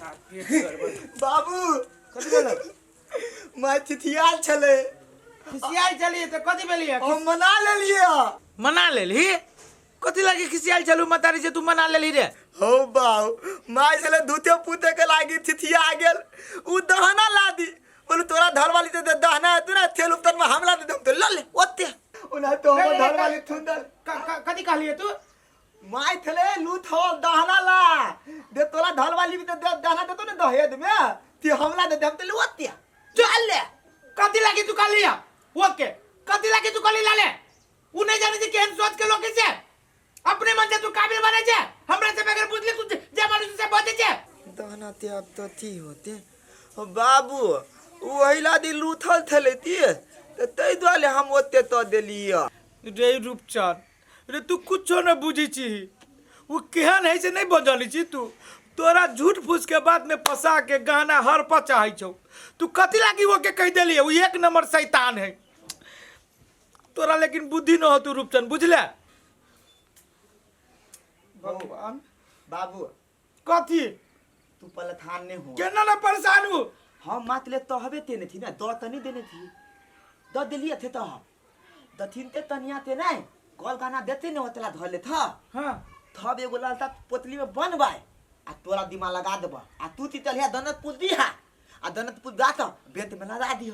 पेट गड़बड़। बाबू कथी भेलै? माय थिथियाल छलै। खिसियाल छलियै तऽ कथी भेलियै? हम मना लेलियै। मना लेलही? कथी लागी खिसियाल छलू मतारी जे तू मना लेलही रे? हौ बाबू, माय छलै धूते पूते के लागी थिथिया गेल। उ दहना ला दी, बोलू तोरा धर वाली ते दहना है तू ना थेल उपतन में हमला दे दम तो ल ले ओते ओना तो हम धर वाली थुंदल। कथी कहलियै तू? माय थले लूथ हो दहना ला दे, तोरा धर वाली भी ते दहना दे तो ने दहेज में ती हमला दे दम तो ले ओते चल ले। कथी लागी तू कहलियै ओके? कथी लागी तू कहली लाले? उ नहीं जाने छै केहन सोच के लोग छै। अपने मन से तू काबिल बने छै, हमरा से बगैर बुझले तू जे मानुष से बचे छै। दहना ते अब तो थी होते बाबू, वही ला दी लूथल थले ती ते तै दुआरे हम ओते तो देलियै। रे रूपचंद रे, तू कुछो न बुझी छी। वो केहन है से नहीं बजली छी तू। तोरा झूठ फूस के बात में फंसा के गहना हर पर चाहे छौ। तू कथी लागी वो के कह देली? वो एक नंबर शैतान है तोरा, लेकिन बुद्धि न हो तू रूपचंद, बुझले? भगवान। बाबू। कथी? तू पलथान नहीं हो। केना ना परेशान हूँ? हम मात ले तहबे तेने थी ना, द तनी देने थी, द दिलिए थे तो दथिन ते तनिया ते नहीं गल गाना देते ने ओतला धर ले था। हाँ। थब एगो लालता पोतली में बनवाए आ तोरा दिमाग लगा देब आ तू तितलिया दनत पुल दिहा आ दनत पुल दा तो बेत में लगा दिह।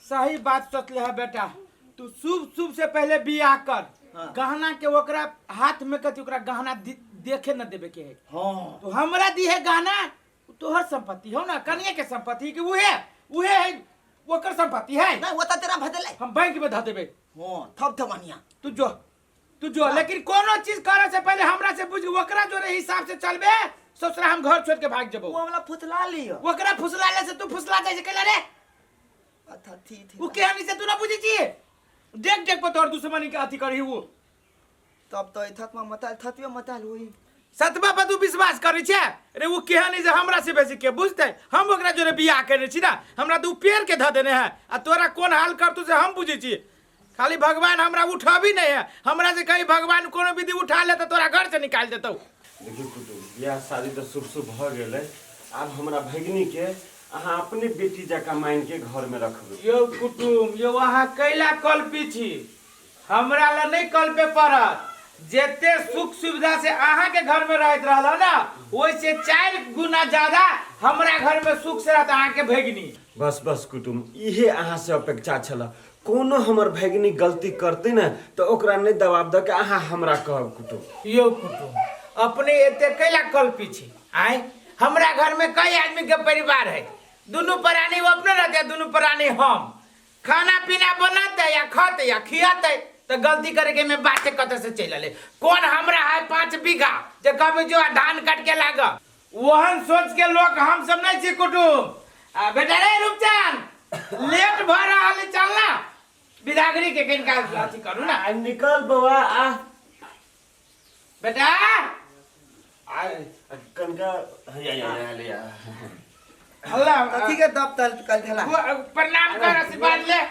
सही बात सोचले है बेटा तू। शुभ शुभ से पहले बियाह कर। हाँ। गहना के ओकरा हाथ में कथी, ओकरा गहना देखे न देबे के है। हाँ। तो हमरा दी है गहना, उ तोहर संपत्ति हो ना, कनिया के संपत्ति कि उहे उहे है ओकर संपत्ति है? नहीं, वो तो तेरा भदले। हम बैंक में धऽ देबे। हाँ, थब थब अनिया। तू जो, तू जो, लेकिन कोनो चीज करे से पहले हमरा से पूछ। ओकरा जोरे हिसाब से चलबे ससुरा हम घर छोड़ के भाग जबो। वो हमला फुतला लियो। ओकरा फुसला ले से तू फुसला जाय छै कैला रे? अच्छा थी थी। उ केहन से तू ना बुझै छी? देख देख पर तोहर दुश्मनी के अथी करही उ। तब तो थत में मताल थतवे मताल होई। सतबा पर तू विश्वास करै छै रे? उ केहन है जे हमरा से बेसी के बुझतै? हम ओकरा जोरे बियाह केने छी ना, हमरा तऽ उ पेड़ के धऽ देने है आ तोरा कोन हाल करतौ से हम बुझै छी। खाली भगवान हमरा उठाबी नहीं है, हमरा से कहीं भगवान कोनो विधि उठा ले तऽ तोरा घर से निकाल देतौ। देखियौ कुटुम, बियाह शादी तऽ शुभ शुभ भऽ गेलै। आब हमरा भगिनीके अहाँ अपने बेटी जकाँ मानिके घरमे रखबै। यौ कुटुम यौ, अहाँ कैला कल्पी छी? हमरा ला नहीं कल्पे पड़त। जेते सुख सुविधा से अहाँ के घर में रहत रहल ना, ओइसे 4 गुना ज्यादा हमरा घर में सुख से रहत अहाँ के भगिनी। बस बस कुटुम, इहे अहाँ से अपेक्षा छल। कोनो हमर भगिनी गलती करतै ने तऽ ओकरा नहि दबाब दऽ के अहाँ हमरा कहब कुटुम। यौ कुटुम, अपने एते कैला कल्पी छी? आय, हमरा घर में कई आदमी के परिवार है। दुनू प्राणी वो अपने रहते, दुनू प्राणी हम। खाना पीना बनाते या खाते या खियाते तो गलती करे के में बाते कते से चल अले। कौन हमरा है 5 बीघा जे कभी जो धान काट के लाग, ओहन सोच के लोग हम सब नहीं छी कुटुम। आ बेटा रे रूपचंद, लेट भ रहल है, चल ना बिदागरी के किनका अथी करू ना। आ निकल बौआ आ। बेटा। आ कनका या या या ले आ। अल्लाह। कथी के दब तल कल थला? प्रणाम कर, आशीर्वाद ले।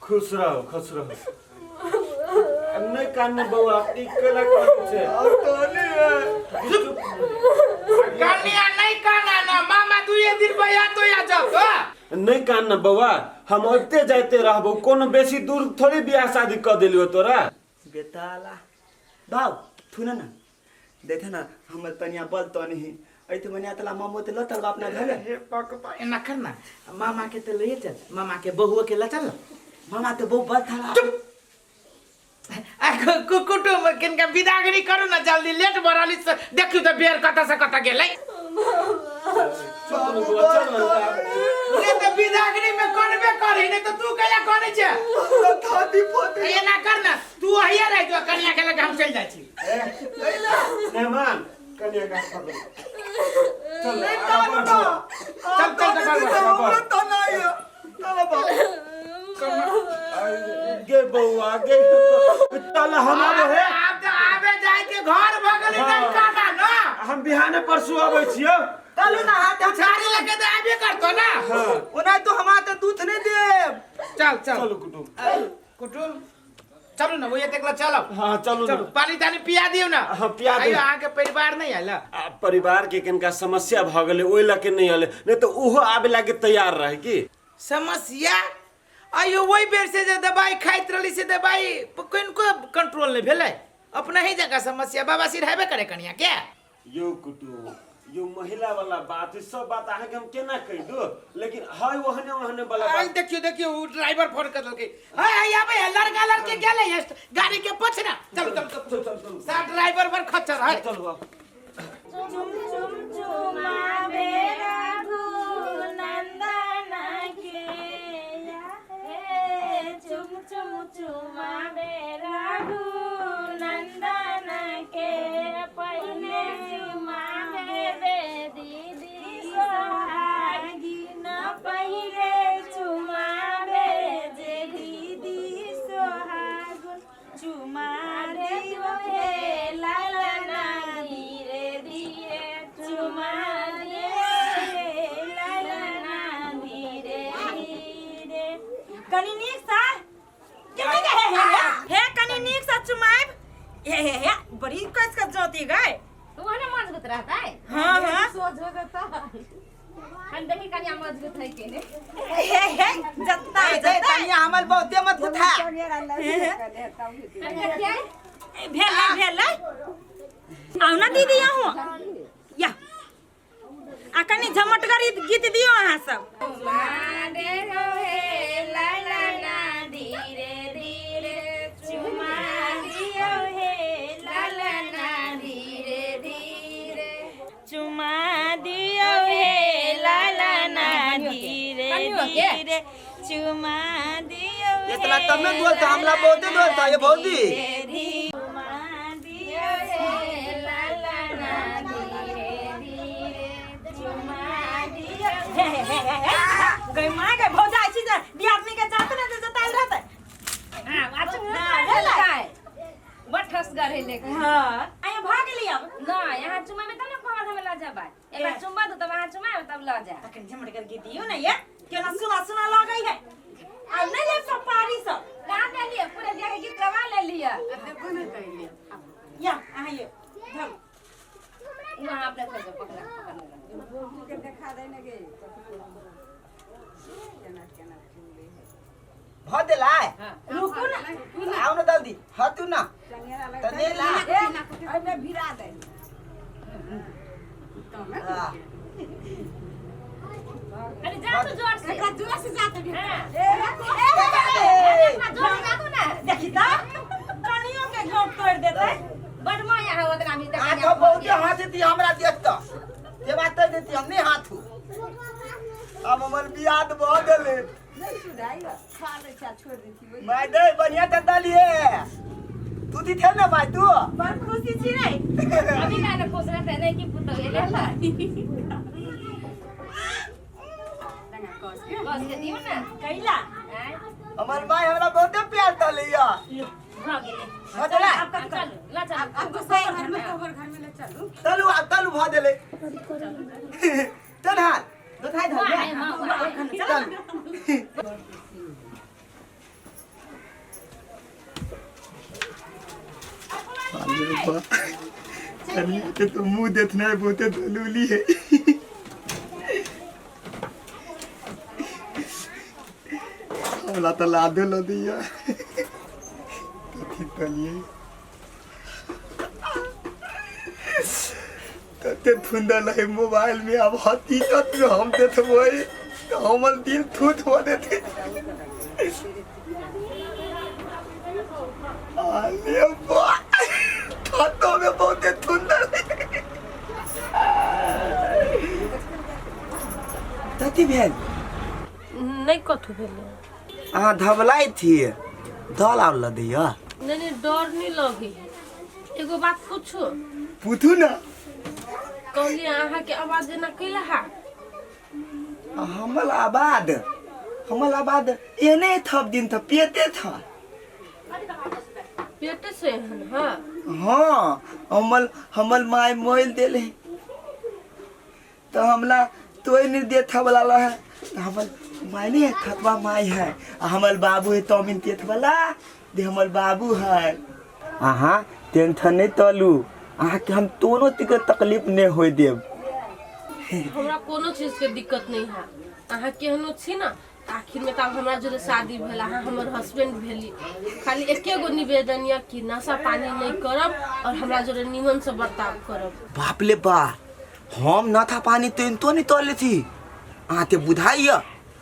खुश रहो, खुश रहो। नहीं कान बौआ, ई केला करै छै? और तो नहीं है। कन्या नहीं काना ना मामा, दुए दिन भैया तो या जाओ तो। नहीं कान न बौआ, हम अबिते जाइते रहबो, कोनो बेसी दूर थोड़ी बियाह शादी कऽ देलियो तोरा। बेताला बाउ थुन ना देखे ना, हमर तनिया बल तो नहीं ऐते मनिया तला मामो ते लतल बाप ना घर। हे भगवान, एना कर ना, मामा के तो ले चल, मामा के बहुआ के ल चल। मामा ते बहु बल थला। चुप। आ कुटुम किनका विदागरी करू ना जल्दी, लेट भ रहल छै। देखियौ तऽ बेर कतऽ से कतऽ गेलै। चल बौआ, चल ना। रे तऽ विदागरी में करबे करही, नहीं तऽ तू कैला करै छै? थाती पोती। एना कर ना, तू अहिया रहि जो, कनिया के लगे हम चलि जाइ छी। मेहमान कनिया का पकड़ चल। नहीं आगा तानु बढ़ ना। बौआ। चल, चल, चल, चल, चल हमरा तो नहीं है, चलो बाबू। गे बौआ गे, चल हम आबे हे। आब तऽ आबे जाय के घर भऽ गेलै। नहीं काना ना। हम बिहाने परसू आबै छियौ। चलू ना हाथ हम छाड़ी लगे तऽ आबे करतो ना। ओना तो हम तो दूध नहीं देब। चल चल। चलू कुटुम। कुटुम। चलू ने ओहि तक ला चलब। हाँ चलू चलू ने। पानी तानी पिया दियौ ने। हाँ, पिया दियौ। आइयो अहाँके परिवार नहि आयल? आ परिवार के कनिका समस्या भऽ गेलै, ओहि लऽ के नहि एलै, नहि तऽ ओहो आबे लागे तैयार रहे की। समस्या? आइयो ओहि बेर से जे दवाई खाइत रहली से दवाई कनिको कंट्रोल नहि भेलै। अपना ही जगह समस्या बाबा सिर हेबे करे कनिया के। यौ कुटुम, यौ महिला वाला बात, ई सब बात अहाँके हम केना कहि दू, लेकिन है ओहने ओहने वाला आई बात। देखियो देखियो, उ ड्राइवर फोन कर देलकै। हाय हाय आबे है लड़का लड़के गेलै है गाड़ी के पोछ ना। चलू चलू चलू चल चल चल। सा ड्राइवर पर खच्चर है। चलू आउ। चुम चुम चुमावे रघु नंदन के, हे चुम चुम चुमावे रघु नंदन के, पहले चुमावे रे दीदी सोहागिन, पहले चुमावे जे दीदी सोहागुन, चुमा दियो हे लालना धीरे धीरे, चुमा दियो हे लालना धीरे धीरे। कनी नीक सा के हे हे हे हे कनी नीक सा चुमाइब। हे हे हे बड़ी कस के जोती गए। वो ना मजबूत रहता है। हाँ हाँ सोझ हो जाता है। हम देखी कनिया मजबूत है के ने। हे हे जत्ता जत्ता कनिया हमर बहुते मत उठा। कनिया के भेलै भेलै, आउ ना दीदी अहूँ या आ कनी झमटगर गीत दियौ अहाँ सब। चुमा दे हो हे लालना धीरे धीरे, चुमा दियो हे लालना धीरे धीरे, चुमा दियो हे लालना धीरे धीरे, चुमा दियो हे इतना तब न दुअल था, हमला बहुते दुअल था, ये भौजी। धीरे धीरे, चुमा दियो हे लालना धीरे धीरे, चुमा दियो हे हे हे हे हे। गई माँ गई भौजाई छी जे दियादनी के जात ने जे जतायल रहतै। हां वाचू ना, भेलै। बड़ ठसगर है लेकिन। हाँ आया भऽ गेली अब। ना यहाँ चुमा में तब ना कहत हमें ल जाबा, एक बार चुमा दो तब वहाँ चुमा तब ल जा। तखन झमटगर गीत दियौ ने ये केना सुना सुना लगै है। आ नहि लेब सब पारी सब। कहाँ ले लिए पूरा बियाह के गीत गवा ले लिया। या अहाँ ये धर। वहाँ अपने खोजो पकड़ा पकड़। भ देला। रुकू ना। आओ ना जल्दी हतू ना त ने ला। हाँ। अरे जा तू जोर से, एकरा जोर से जाते भी। हाँ। ए, अपना जोर से जातू ना। देखी त कनियो के झोंक तोड़ देतै। बड़ माया है ओतना भी तक। हाथ बहुते हाथ दी हमरा देख त ते बात त देती हम नहीं हाथ हूँ। अब हमर बियाह भ गेलै। मैं दे बढ़िया त दलिए तू दी थे ना भाई तू। बड़ खुशी छी रे। अभी का ना खुश रहते नहीं कि पुतो ले ला। बस के दियो ना। कैला आय हमर माय हमरा बहुते प्यार दलिया। भ गेलै। भ देला। आब कथी चलू ल चलू। तलु आ तलु भ देले। चल हाल दोथाई धर। हां हां। चल। कनिया के तो मुंह देखना है बहुते दलूली है। हमरा तो लादो ल दिया कथी तलिए तते थुंदल है मोबाइल में। अब हकीकत में हम देखबै तो हमर दिल थूथ हो देते। आले बा हाथों में बहुते थुंदल है। कथी भेल? नहि कथू भेलै। अहाँ धबलाई थी दल आर ल दिया। नहीं नहीं, डर नहीं लगे है। एगो बात पूछू? पूछू ना। कहलिए अहाँ के आवाज जेना कैला हा? हमल आबाद हमल आबाद एने थप दिन था पेते था। पेटे से एहन? हाँ हाँ, हमल हमल my मोइल देले तो हमला तोय नहीं दे था वाला ला है। तो हमल माय नहीं है थकवा my है आ हमल बाबू है तमिन तेथ वाला। दे हमर बाबू है। अहाँ टेंशन नहीं तलू, अहाँके हम कोनो तिके तकलीफ नहीं होय देब। हमरा कोनो चीज के दिक्कत नहीं है। अहाँ केहनो छी ना, आखिर में तब हमरा जोरे शादी भेल, अहाँ हमर हस्बैंड भेली। खाली एके गो निवेदन यऽ कि नशा पानी नहीं करब और हमरा जोरे निमन से बर्ताव करब। बाप ले बा, हम नथा पानी तेन तो नहीं तले थी। अहाँ ते बुझाइय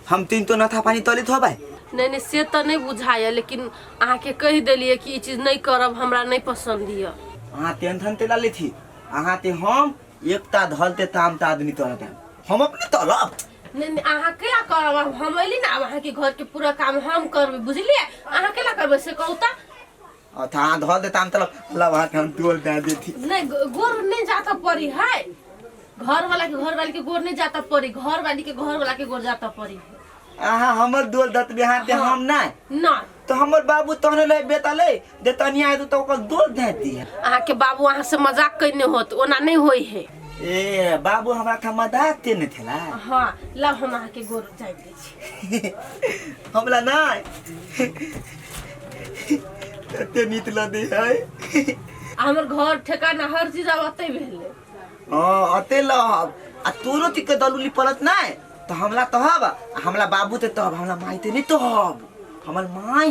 हम तेन तो नथा पानी तले थोबै? नहीं नहीं, से तो नहीं बुझाइय, लेकिन अहाँ के कहि देलिए कि ई चीज नहीं करब, हमरा नहीं पसंद यऽ। अहाँ टेंशन ते ला लेथी, अहाँ ते हम एकता धलते ताम ता आदमी तोरा देम, हम अपने तलब। नहीं नहीं, अहाँ केला करब? अब हम अयली ना, अब अहाँ के घर के पूरा काम हम करबै, बुझलिए? अहाँ केला करबै से कहू तऽ। अथा अहाँ धल दे ताम तलब लब अहाँ के हम तोल दे देथी। नहीं, गोर नहीं जाता पड़ी है घर वाला के, घर वाली के गोर नहीं जाता पड़ी, घर वाली के घर वाला के गोर जाता पड़ी है। अहाँ हमर दोल दत बिहार ते हम नहीं ना तो हमर बाबू तहने ले बेतले दे तनिया आए तो ओकर दोल दे दी। अहाँ के बाबू अहाँ से मजाक कैने होत, ओना नहीं होई है। ए बाबू हमरा था मजाक ते नहीं थेला। हाँ लब हम अहाँ के गोर जाय दै छी। हमला नहीं ते नीत ल दे है। हमर घर ठेकाना हर चीज आब अतै भेलै। हाँ अते लहब आ तोरो तिक दलुली पड़त नहीं तो हमला तहब, हमला बाबू ते तहब, हमला माई ते नहीं तहब। हमर माई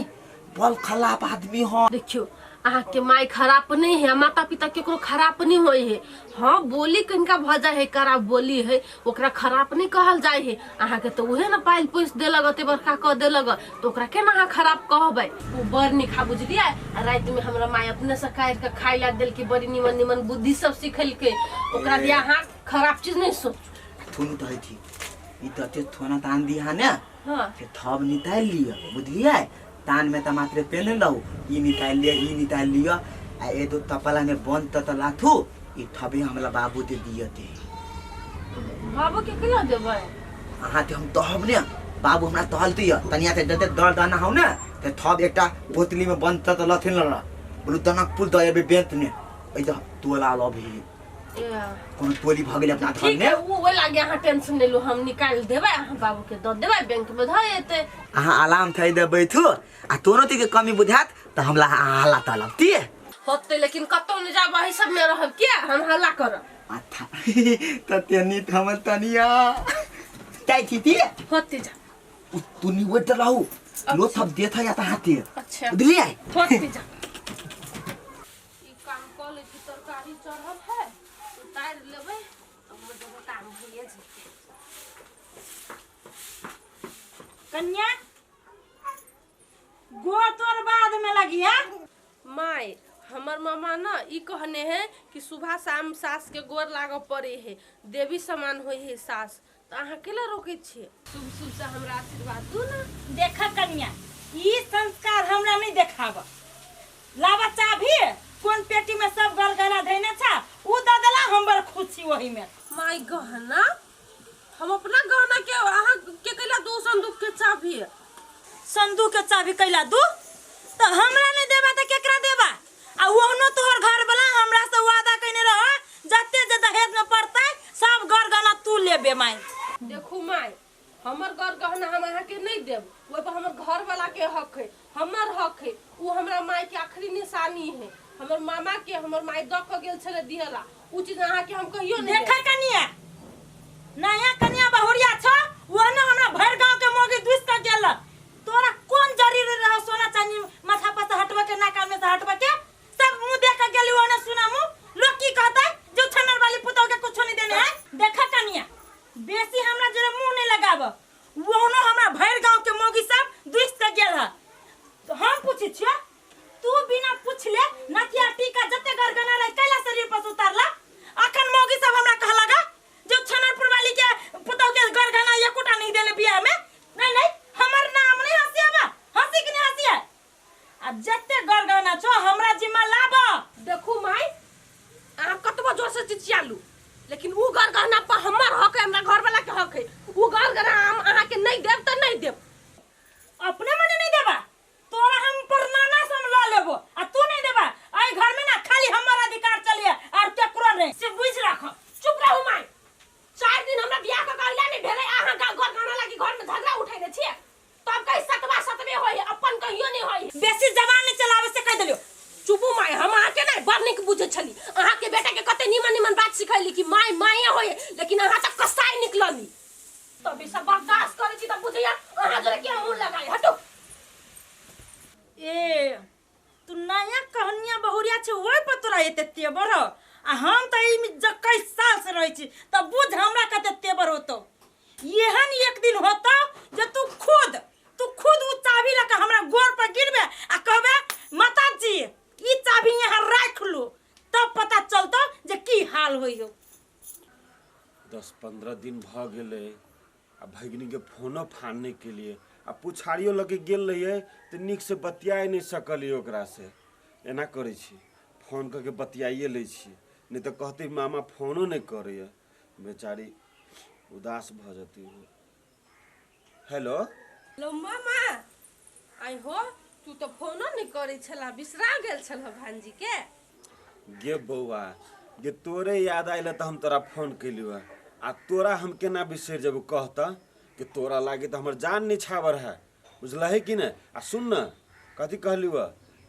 बल खराब आदमी हो। देखियो अहाँ के माई खराब नहीं है, माता पिता केकरो खराब नहीं होय है। हाँ बोली कनिका भऽ जाय है, खराब बोली है, ओकरा खराब नहीं कहल जाय है। अहाँ के तो उहे ने पाइल पोसि देलक, एते बड़का कऽ देलक, तो ओकरा केना अहाँ खराब कहबै? ओ बड़ निखा बुझलियै। आ राति में हमरा माई अपने से काटि के खाय ला देलकै, बड़ी निमन निमन बुद्धि सब सिखेलकै। ओकरा दिया अहाँ खराब चीज नहीं सोचू। थुन तऽ थी ई तऽ ते थोना तान दिहा ने। हाँ। से थब निकालि लिअ, बुझलियै? तान में तऽ मात्र पेन रहू, ई निकालि लिअ, ई निकालि लिअ आ ए दो तपला में बंद त लाथू, ई थबे हमरा बाबू दे दिय ते। बाबू के केना देबै? अहाँ ते हम तहब ने, बाबू हमरा तहल दिय तनिया ते जते दर दाना हौ ने ते थब एकटा बोतली में बंद त लथिन ल बोलू दनक पुल the एबे बेंत ने ए the तोला लभी कोनो टोली भऽ गेलै अपना घर ठीक में। है, वो ओहि लागे अहाँ टेंशन नहीं लू, हम निकालि देबै, अहाँ बाबू के दऽ देबै, बैंक में धऽ एतै। अहाँ आराम थै देबै थू आ तोरो के कमी बुझात तऽ हमरा हल्ला तलब तिए होतै, लेकिन कतौ नहि जाब, एहि सब में रहब किया, हम हल्ला करब। अच्छा तते नीत हमर तनिया जाइ छी तिए होतै जा। उ तू नी वेट रहू लो थप देथ या त हाथे। अच्छा बुझलियै? होतै जा। ई काम कऽ लै छी, तरकारी चढ़ल है, उतारि लेबै, हमर जगह काम भइए जेतै। कन्या गोर तोर बाद में लगिया। माय हमर मामा न ई कहने है कि सुबह शाम सास के गोर लागऽ पड़े है, देवी समान होय है सास, तऽ अहाँ केला रोकै छियै? शुभ शुभ से हमरा आशीर्वाद दू ना। देख कन्या ई संस्कार हमरा नहीं देखाब। लावा चाभी कोन पेटी में सब गलगना धैने छा उ the देला, हम बड़ खुश छी ओही में। माय गहना हम अपना गहना के अहाँ के कैला दू संदूक के चाभी? संदूक के चाभी कैला दू? तो हमरा नहीं देबा त केकरा देबा? आ ओहनो तोहर घर वाला हमरा से वादा कइने रह जते जे दहेज में पड़तै सब गर गहना तू लेबे माय। देखू माय हमर गर गहना हम अहाँ के नहीं देब, ओहि पर हमर घर वाला के हक है, हमर हक है, उ हमरा माय के आखिरी निशानी है, हमर मामा के हमर माय the के गेल छले दिहला, उ चीज अहाँ के हम कहियो नहीं देखे कनिया नया कनिया बहुरिया छ ओहनो हमरा भर गांव के मोगी दुस के गेल। तोरा कोन जरूरी रह सोना चांदी माथा पर से हटबे के नाका में से हटबे के? सब मुंह देख के गेली ओहने सुना मुंह लोग की कहतै जो छनर वाली पुतोह के कुछो नहीं देने है। देखा कनिया बेसी हमरा जरे मुंह नहीं लगाब, ओहनो हमरा भर गांव के मोगी सब दुस के गेल है। तो हम पूछै छियो तू बिना पूछले नथिया टीका जते गरगना रहे कैला शरीर पर उतारला? अखन मोगी सब हमरा कहला रहै छी तऽ बुझ हमरा कते तेवर होतौ। एहन एक दिन होतौ जे तू खुद उ चाभी लऽ कऽ हमरा गोर पर गिरबे आ कहबे माताजी ई चाभी यहाँ राखि लू, तब पता चलतौ जे की हाल होइ हौ। 10-15 दिन भऽ गेलै आ भगिनीके फोनो फान नहि केलियै आ पुछारियो लऽ के गेल रहियै तऽ नीकसँ बतियाए नहि सकलियै ओकरासँ। एना करै छी, फोन कऽ के बतियाइए लै छी, नहि तऽ कहतै मामा फोनो नहि करैए, बेचारी उदास भऽ जेतै। हेलो। हेलो मामा। आइ हो, तू तऽ फोनो नहि करै छला, बिसरा गेल छल भांजी के। गे बौआ गे, तोरे याद आयल तऽ हम तोरा फोन केलियौ। आ तोरा हम केना बिसरि जेबौ कह तऽ, कि तोरा लागे तऽ हमर जान निछावर है, बुझलही कि नहि? आ सुन न, कथी कहलियौ,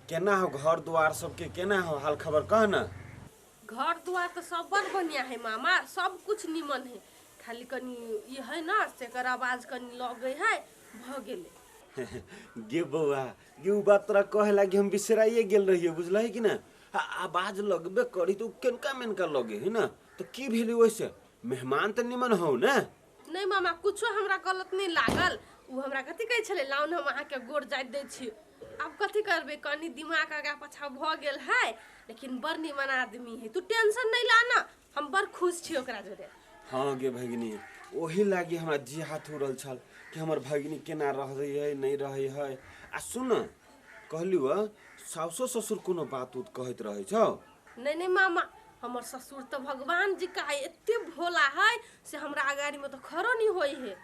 केना हो घर द्वार सबके, केना हो हाल खबर कह न। घर द्वार तऽ सब बड़ बढ़िया है मामा, सब कुछ निमन है, खाली कनी ई है न से एकर आवाज कनी लगै है, भऽ गेलै। गे बौआ गे, उ बात तोरा कहे लागी हम बिसराइए गेल रहियै, बुझलही कि ने? आ आवाज लगबे करी तऽ उ केनका मेनका लगे है न, तऽ की भेलै ओहिसे? मेहमान तऽ निमन हौ ने? नहि मामा, कुछो हमरा गलत नहि लागल। ओ हमरा कथी कहै छलै, लाउ ने हम अहाँके गोर जाइत दै छी। आब कथी करबै, कनी दिमाग आगा पाछा भऽ गेल है, लेकिन बड़ निमन आदमी है। तू टेंशन नहि ला न, हम बड़ खुश छी ओकरा जोरे। हँ गे भगिनी, ओही लागी हमरा जी हाथ उड़ल छल कि हमर भगिनी केना रहै है, नहि रहै है। आ सुन, कहलियौ साउसो ससुर कोनो बात उत कहैत रहै छौ? नहि नहि मामा, हमर ससुर तऽ भगवान जी का है, एते भोला है से हमरा अगाड़ीमे तऽ खड़ो नहीं होइ है।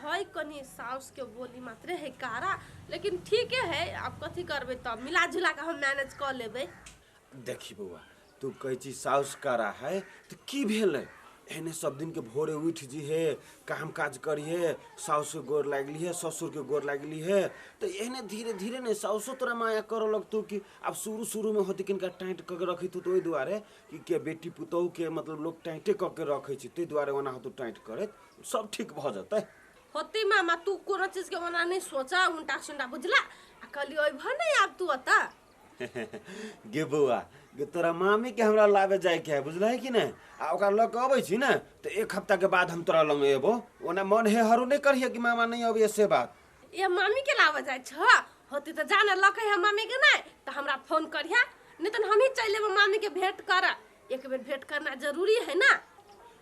है कनी साउस के बोली मात्रे है कारा, लेकिन ठीके है। आब कथी करबै, तब मिला जुला के हम मैनेज कऽ लेबै। देखी बौआ, तू कहै छी साउस करा है तऽ की भेलै? एहने सब दिन के भोरे उठि जिहे, काम काज करिहे, साउस के गोर लागली है, ससुर के गोर लागली है, तऽ एहने धीरे धीरे ने साउसो तोरा माया करऽ लगतौ। कि आब शुरू शुरू में होती किनका टाइट कऽ के रखैत तो ओहि दुआरे कि के बेटी पुतोहु के मतलब लोक टाइटे कऽ के रखै छै, ताहि दुआरे ओना होतौ टाइट करैत, सब ठीक भऽ जेतै। होते मामा, तू कोनो चीज के ओना नहीं सोचा उल्टा सुल्टा, बुझला? आ कहली अइबह नहीं आब तू ओतऽ? गे बौआ गे, तोरा मामी के हमरा लाबे जाइके है, बुझलही कि नहि? आ ओकरा लऽ कऽ अबै छी ने तऽ एक हफ्ता के बाद हम तोरा लग एबो। ओना मन हे हरू नहि करिहे कि मामा नहि अबैए से बात। ए, मामी के लाबऽ जाइ छ? होते तऽ जाने लके है मामी के, नहीं तऽ हमरा फोन करिहे, नहीं तऽ हम ही चलि एबो मामी के भेंट कर। एक बेर भेंट करना जरूरी है ना।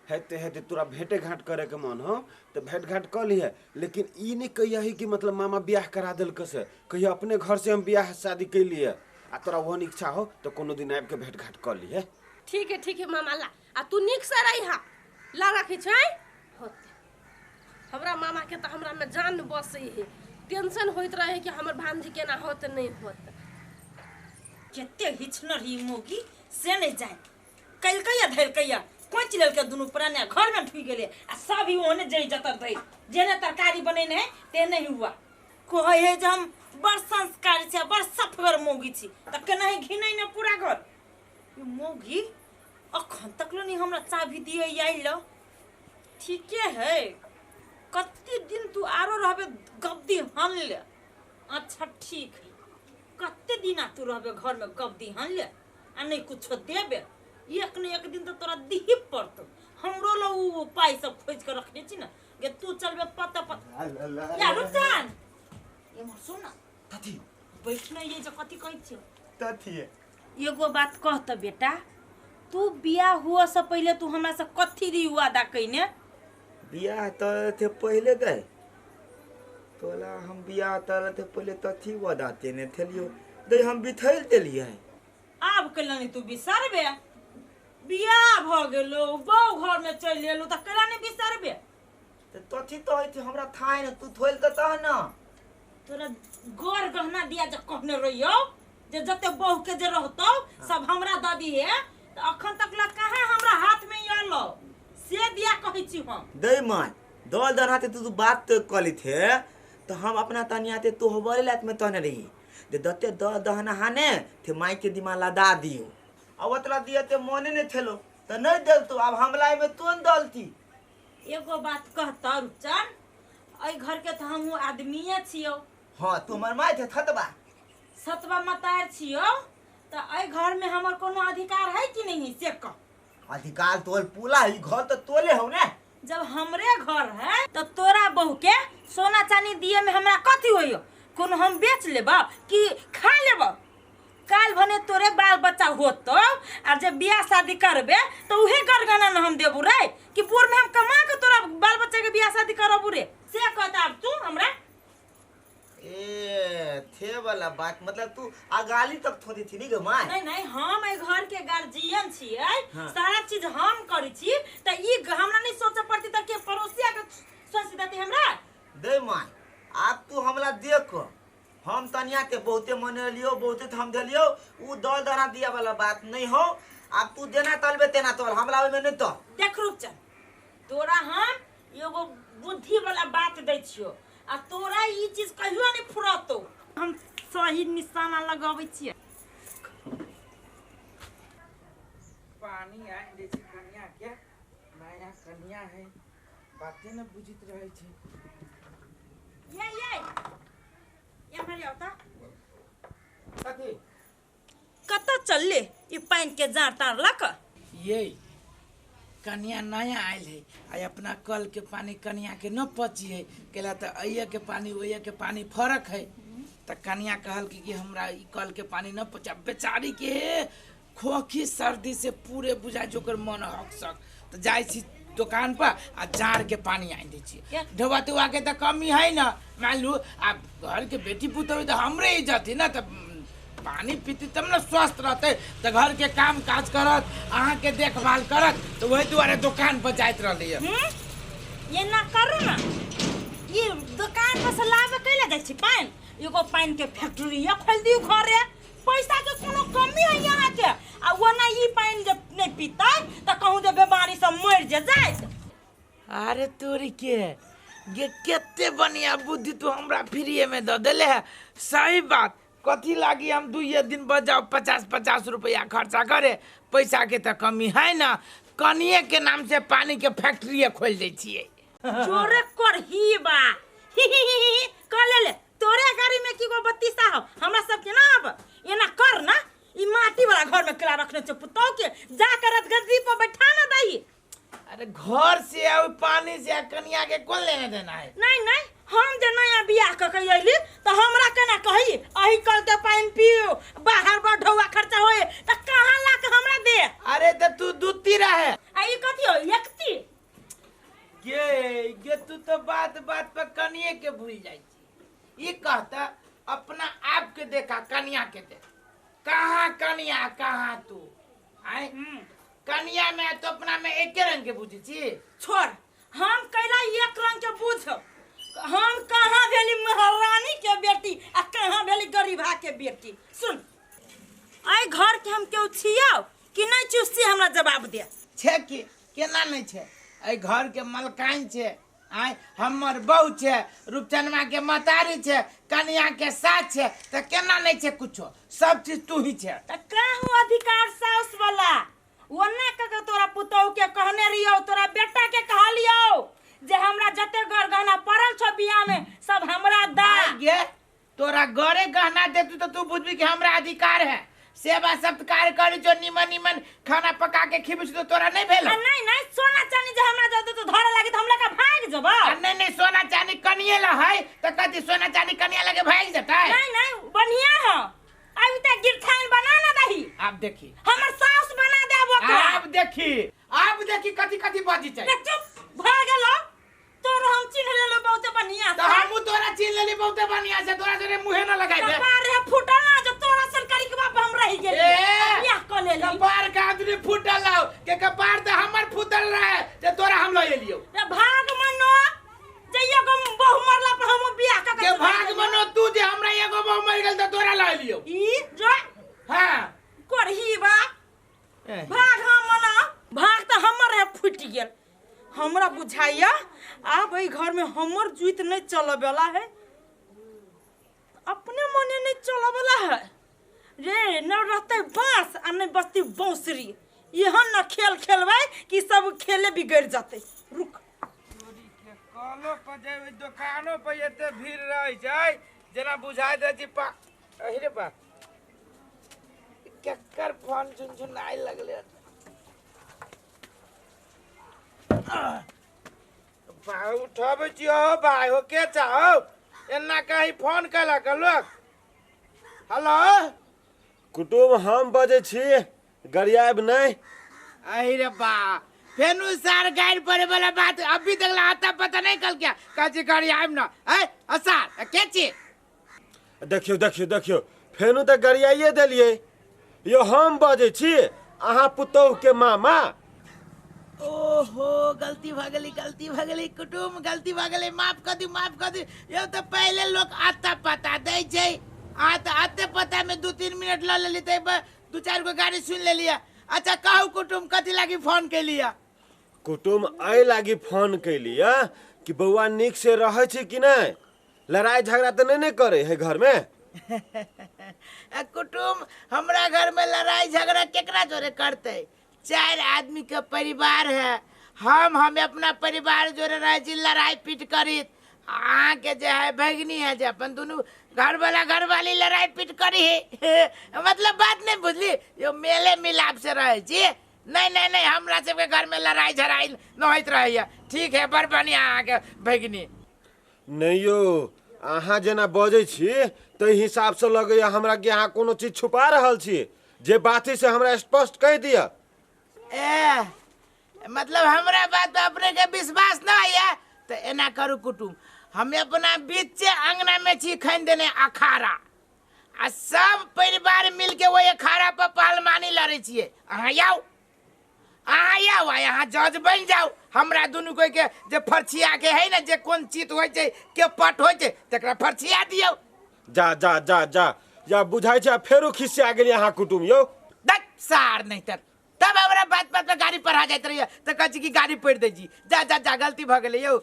हेते हेते, तोरा भेंटे घाट करे के मन हो तऽ भेंट घाट कऽ लिहे, लेकिन ई नहि कहियही कि मतलब मामा बियाह करा देलक से। कहियो अपने घर से हम बियाह शादी कैलिए। आ तोरा ओहन इच्छा हो तऽ कोनो दिन आबि के भेंट घाट कऽ लिहे। ठीक है, ठीक है मामा, ला आ तू नीक से रही। ला, रखै छै। होते हमरा मामा के तऽ हमरा में जान बसै है, टेंशन होइत रहे कि हमर भांजी केना होत नहीं होत। कते हिचनर ही मौगी से नहीं जाए, कलकैया धरकैया कोचि लेलकै, दुनू प्राणी घर में ढुकि गेलै आ सब ही ओहने जइ जतर धरि जेने तरकारी बनेने है तेने ही हुआ। कहै है जे हम बड़ संस्कारी छी आ बड़ सफगर मौगी छी, तऽ केना ही घिनै ने पूरा घर। ई मौगी अखन तक नहीं हमरा चाभी दिए आइल। ठीके है, कते दिन तू आरो रहबे गब्दी हन ले। अच्छा ठीक है, कते दिन आ तू रहबे घर में गब्दी हन ले आ नहीं कुछो देबे, एक न एक दिन तो तोरा दिही पड़तो। हमरो ला उ पाई सब खोज के रखने छी ना गे, तू चलबे पता पता। या रुपचान, एम्हर सुन न। कथी? बैठ न, ये जे कथी कहै छियौ? कथी? एगो बात कह त बेटा, तू बियाह हुआ से पहिले तू हमरा से कथी री वादा कइने? बियाह तर थे पहिले गए तोला हम बियाह तर थे पहिले तथी वादा तेने थेलियो दे, हम बिथैल देलियै। आब कैला नहीं तू बिसरबे? बियाह भ गेलो, बहू घर में चलि एलो, तऽ कैला नहीं बिसरबे? तऽ तथी तो होइत हमरा थाहे ने, तू थोइल तऽ तह न। तोरा गोर गहना दिया जे कहने रहियौ जे जते बहू के जे रहतौ सब हमरा दऽ दिहे, तऽ अखन तक ला कहाँ हमरा हाथ में एलो से दिया कहै छी हम। दे माय दल दनाते तू तू बात तो कली थे तो हम अपना तनियाते तो होबरे लात में तने रही दे दते the दहना हाने थे माई के दिमाग लदा दियो। अब ओतला दिया ते मने ने थेलो तो नहीं देल तू, अब हमला में तू न दलती। एगो बात कहता रुपचन, एहि घर के तऽ हमहूँ आदमीये छियौ। हाँ, तू हमर माय थे थतबा। सतबा मतार छियौ, तऽ एहि घर में हमर कोनो अधिकार है कि नहीं से कह। अधिकार तोल पूला है, घर तो तोले हो ने। जब हमरे घर है तो तोरा बहू के सोना चांदी दिए में हमरा कथी होइयो? कोनो हम बेच लेब कि खा लेब? काल भने तोरे बाल बच्चा होतो आ जब बियाह शादी करबे तो उहे गरगना न हम देबू रे कि पूर में हम कमा के तोरा बाल बच्चा के बियाह शादी करबू रे, से कहता अब तू हमरा। ए थे वाला बात मतलब तू अगाली तक थोड़ी थी नी गे माय। नहीं नहीं, हम ए घर के गार्जियन छियै। हाँ। सारा चीज हम करै छी त ई हमरा नहीं सोचे पड़ती त के पड़ोसिया के सोच देती हमरा। दे my आप तू हमला देख, हम तनिया के बहुते मनेलियो बहुते हम देलियो, उ दल दना दिया वाला बात नहीं हो। आप तू देना तलबे तेना तल, हमला ओइ में नहीं तो। देख रूपचंद, तोरा हम एगो बुद्धि वाला बात दै छियो आ तोरा ई चीज कहियो नहीं फुरतो। हम सही निशाना लगाबै छियै। पानी आनि दै छै कनिया के, नया कनिया है बाते न बुझित रहै छै। ये ये ये आवता कथी कत चलले ई पानि के जाड़ तार लक? ये कनिया नया आयल है आ अपना कल के पानी कनिया के न पची है, केला तो अइया के पानी ओइया के पानी फर्क है। त कनिया कहल कि हमरा ई कल के पानी न पचा, बेचारी के खोखी सर्दी से पूरे बुझाय जोकर मन हक सक। तो जाइ छी दुकान पर आ जाड़ के पानी आनि दै छियै। ढोबा तोबा के त कमी है न, मान लू आ घर के बेटी पुतोह त हमरे इज्जत है न, त पानी पीती तब न स्वस्थ रहते, त घर के काम काज करत अहाँ के देखभाल करत, तो वही दुआरे दुकान पर जाइत रहली है। ये ना करू ना, ये दुकान पर से लाबे कैला जाइ छी पानि? एगो पानि के फैक्ट्री खोलि दियौ घरे, पैसा के कोनो कमी है यहाँ के? आ ओना ई पानि जब नहीं पीतै त कहूँ जे बीमारी से मरि जे जाइत। अरे तोरी के ये केते बढ़िया बुद्धि तू हमरा फ्रीए में द देले है। सही बात, कथी लागी हम दुइये दिन बजाओ 50-50 रुपया खर्चा करे, पैसा के तो कमी है ना, कनिए के नाम से पानी के फैक्ट्री खोल दै छियै। जोरे करही बा ही ही ही ही कह ले ले तोरे गाड़ी में की गो बत्तीसा हो हमरा सब के ना। अब एना कर ना, ई माटी वाला घर में केला रखने छौ पुतौ के, जा कर गद्दी पर बैठा ना दही। अरे घर से आ पानी से आ कनिया के कौन लेने देना है? नहीं नहीं, हम जे नया बियाह क के अइली त हमरा केना कही अही कल के पानि पियो, बाहर बड़ ढौआ खर्चा होए त कहाँ ला के हमरा दे? अरे त तू दूती रहे आ ई कथी हो एकती गे गे तू तो बात बात पर कनिए के भूल जाइ छी। ई कहता अपना आप के देखा कनिया के देख, कहाँ कनिया कहाँ तू आए? कनिया में तो अपना में एके रंग के बुझी छी। छोड़, हम कैला एक रंग के बुझ, हम कहाँ भेली महारानी के बेटी आ कहाँ भेली गरीबा के बेटी। सुन, एहि घर के हम केओ छियौ कि नहीं छियौ से हमरा जवाब दे। छै कि केना नहीं छै? एहि घर के मलकाइन छै, आय हमर बहू छै, रूपचनमा के मतारी छै, कनिया के साथ छै, त केना नहीं छै कुछो, सब चीज तू ही छै। त कहूँ अधिकार साउस वाला ओना कह तोरा पुतहु के कहने रहियौ, तोरा बेटा के कहलियौ जे हमरा जते घर गहना पड़ल छौ बियाह में सब हमरा दा। गे तोरा घरे गहना दे तू तो तू बुझबी कि हमरा अधिकार है। सेवा सत्कार करी जो निमन निमन खाना पका के खिबी तो तोरा नहीं भेल। नहीं नहीं, सोना चांदी जे हमरा दे तो धरे लागी त हमरा का भाग जबा। नहीं नहीं, सोना चांदी कनिए ला है त कथी सोना चांदी कनिए लगे भाग जतै? नहीं नहीं, बढ़िया हो अभी तक गिरथान बना ना दही। आप देखी हमर सास बना देब ओकरा। आप देखी, आप देखी कथी कथी बाजी छै। चुप भ गेलो, तोर हम चिन्ह लेलो बहुते बढ़िया से। त हमहु तोरा चिन्ह लेली बहुते बढ़िया से, तोरा जोरे मुहे न लगाइ दे। कपार रे फुटल ना जो तोरा सरकारी के बाप हम रहि गेली बियाह क लेली। कपार के आदमी फुटल आउ के कपार त हमर फुटल रहे जे तोरा हम ल एलियो। रे भाग मनो जे एगो बहु मरला पर हम बियाह क के भाग मनो तू जे हमरा एगो बहु मर गेल त तोरा ल एलियो। ई जो हां करही बा भाग हम मना भाग त हमर रे फुटि गेल। हमरा बुझाइया आब एहि घर में हमर जुइत नहीं चलबेला है, अपने मने नहीं चलबेला है रे। न रहते बांस आ नहीं बसती बांसुरी, एहन न खेल खेलबै कि सब खेले बिगड़ जाते। रुक, कलो पर जेबै दुकानो पर एते भीड़ रहै छै जेना बुझाइत रहै छै पा अहि रे बा केकर फोन झुनझुनाइ लगलै। आ उठबै छी हो भाई हो के चाहो एना कहीं फोन केलक लोक। हेलो कुटुम हम बजै छी, गरियाब नहि। अहि रे बा, फेनु सार गाड़ि पड़े वाला बात अभी तक ला आता पता नहीं कल क्या कहै छी गरियाब न। ए असार के छी? देखियौ देखियौ देखियौ, फेनु तऽ गरियाइए देलियै। यौ हम बजै छी अहाँ पुतोहु के मामा। ओहो गलती भऽ गेलै, गलती भऽ गेलै कुटुम, गलती भऽ गेलै, माफ कऽ दियौ, माफ कऽ दियौ। यौ तऽ पहिले लोक आता पता दै छै, अहाँ तऽ आते पता में 2-3 मिनट लऽ लेली तऽ 2-4 गो गाड़ी सुनि लेलियै। अच्छा कहू कुटुम, कथी लागी फोन केलियै? कुटुम एहि लागी फोन केलियै कि बौआ नीक से रहै छै कि नहि, लड़ाई झगड़ा तऽ नहि ने करै है घर में? कुटुम हमरा घर में लड़ाई झगड़ा केकरा जोरे करते? 4 आदमी के परिवार है, हम अपना परिवार जोरे रहे छी, लड़ाई पीट करी। अहाँ के जे है भगिनी है जे अपन दुनू घर वाला घरवाली लड़ाई पीट करी है। मतलब बात नहीं बुझली, यो मेले मिलाप से रहे छी। नहीं नहीं नहीं, हमरा सबके घर में लड़ाई झड़ाई न होइत रहैया। ठीक है, बड़ बढ़िया अहाँ के भगिनी। नहीं यो अहाँ जेना बजै छी ताहि हिसाबसँ लगैया हमरा कि अहाँ कोनो चीज छुपा रहल छी, जे बात है से हमरा स्पष्ट कहि दिअ। ए मतलब हमरा बात पर अपने के विश्वास न है तो एना करू कुटुम, हम अपना बीच अंगना में छी खन देने अखाड़ा, आ सब परिवार मिलके वही अखाड़ा पर पहलवानी लड़े छियै। अहाँ आउ, अहाँ आउ, आ यहाँ जज बनि जाउ। हमरा दुनू कोई के जे फरछिया के है ना, जे कोन चीत होइ छै के पट होइ छै तकरा फरछिया दियौ। जा जा जा जा या बुझाइ छै फेरो खिसिया गेलियै अहाँ कुटुम यौ। देख सार नहीं तर तब हमरा बात बात पर गाड़ी पढ़ा जाइत रहिए तऽ कहै छी कि गाड़ी पढ़ि दै छी। जा जा जा, गलती भऽ गेलै यौ,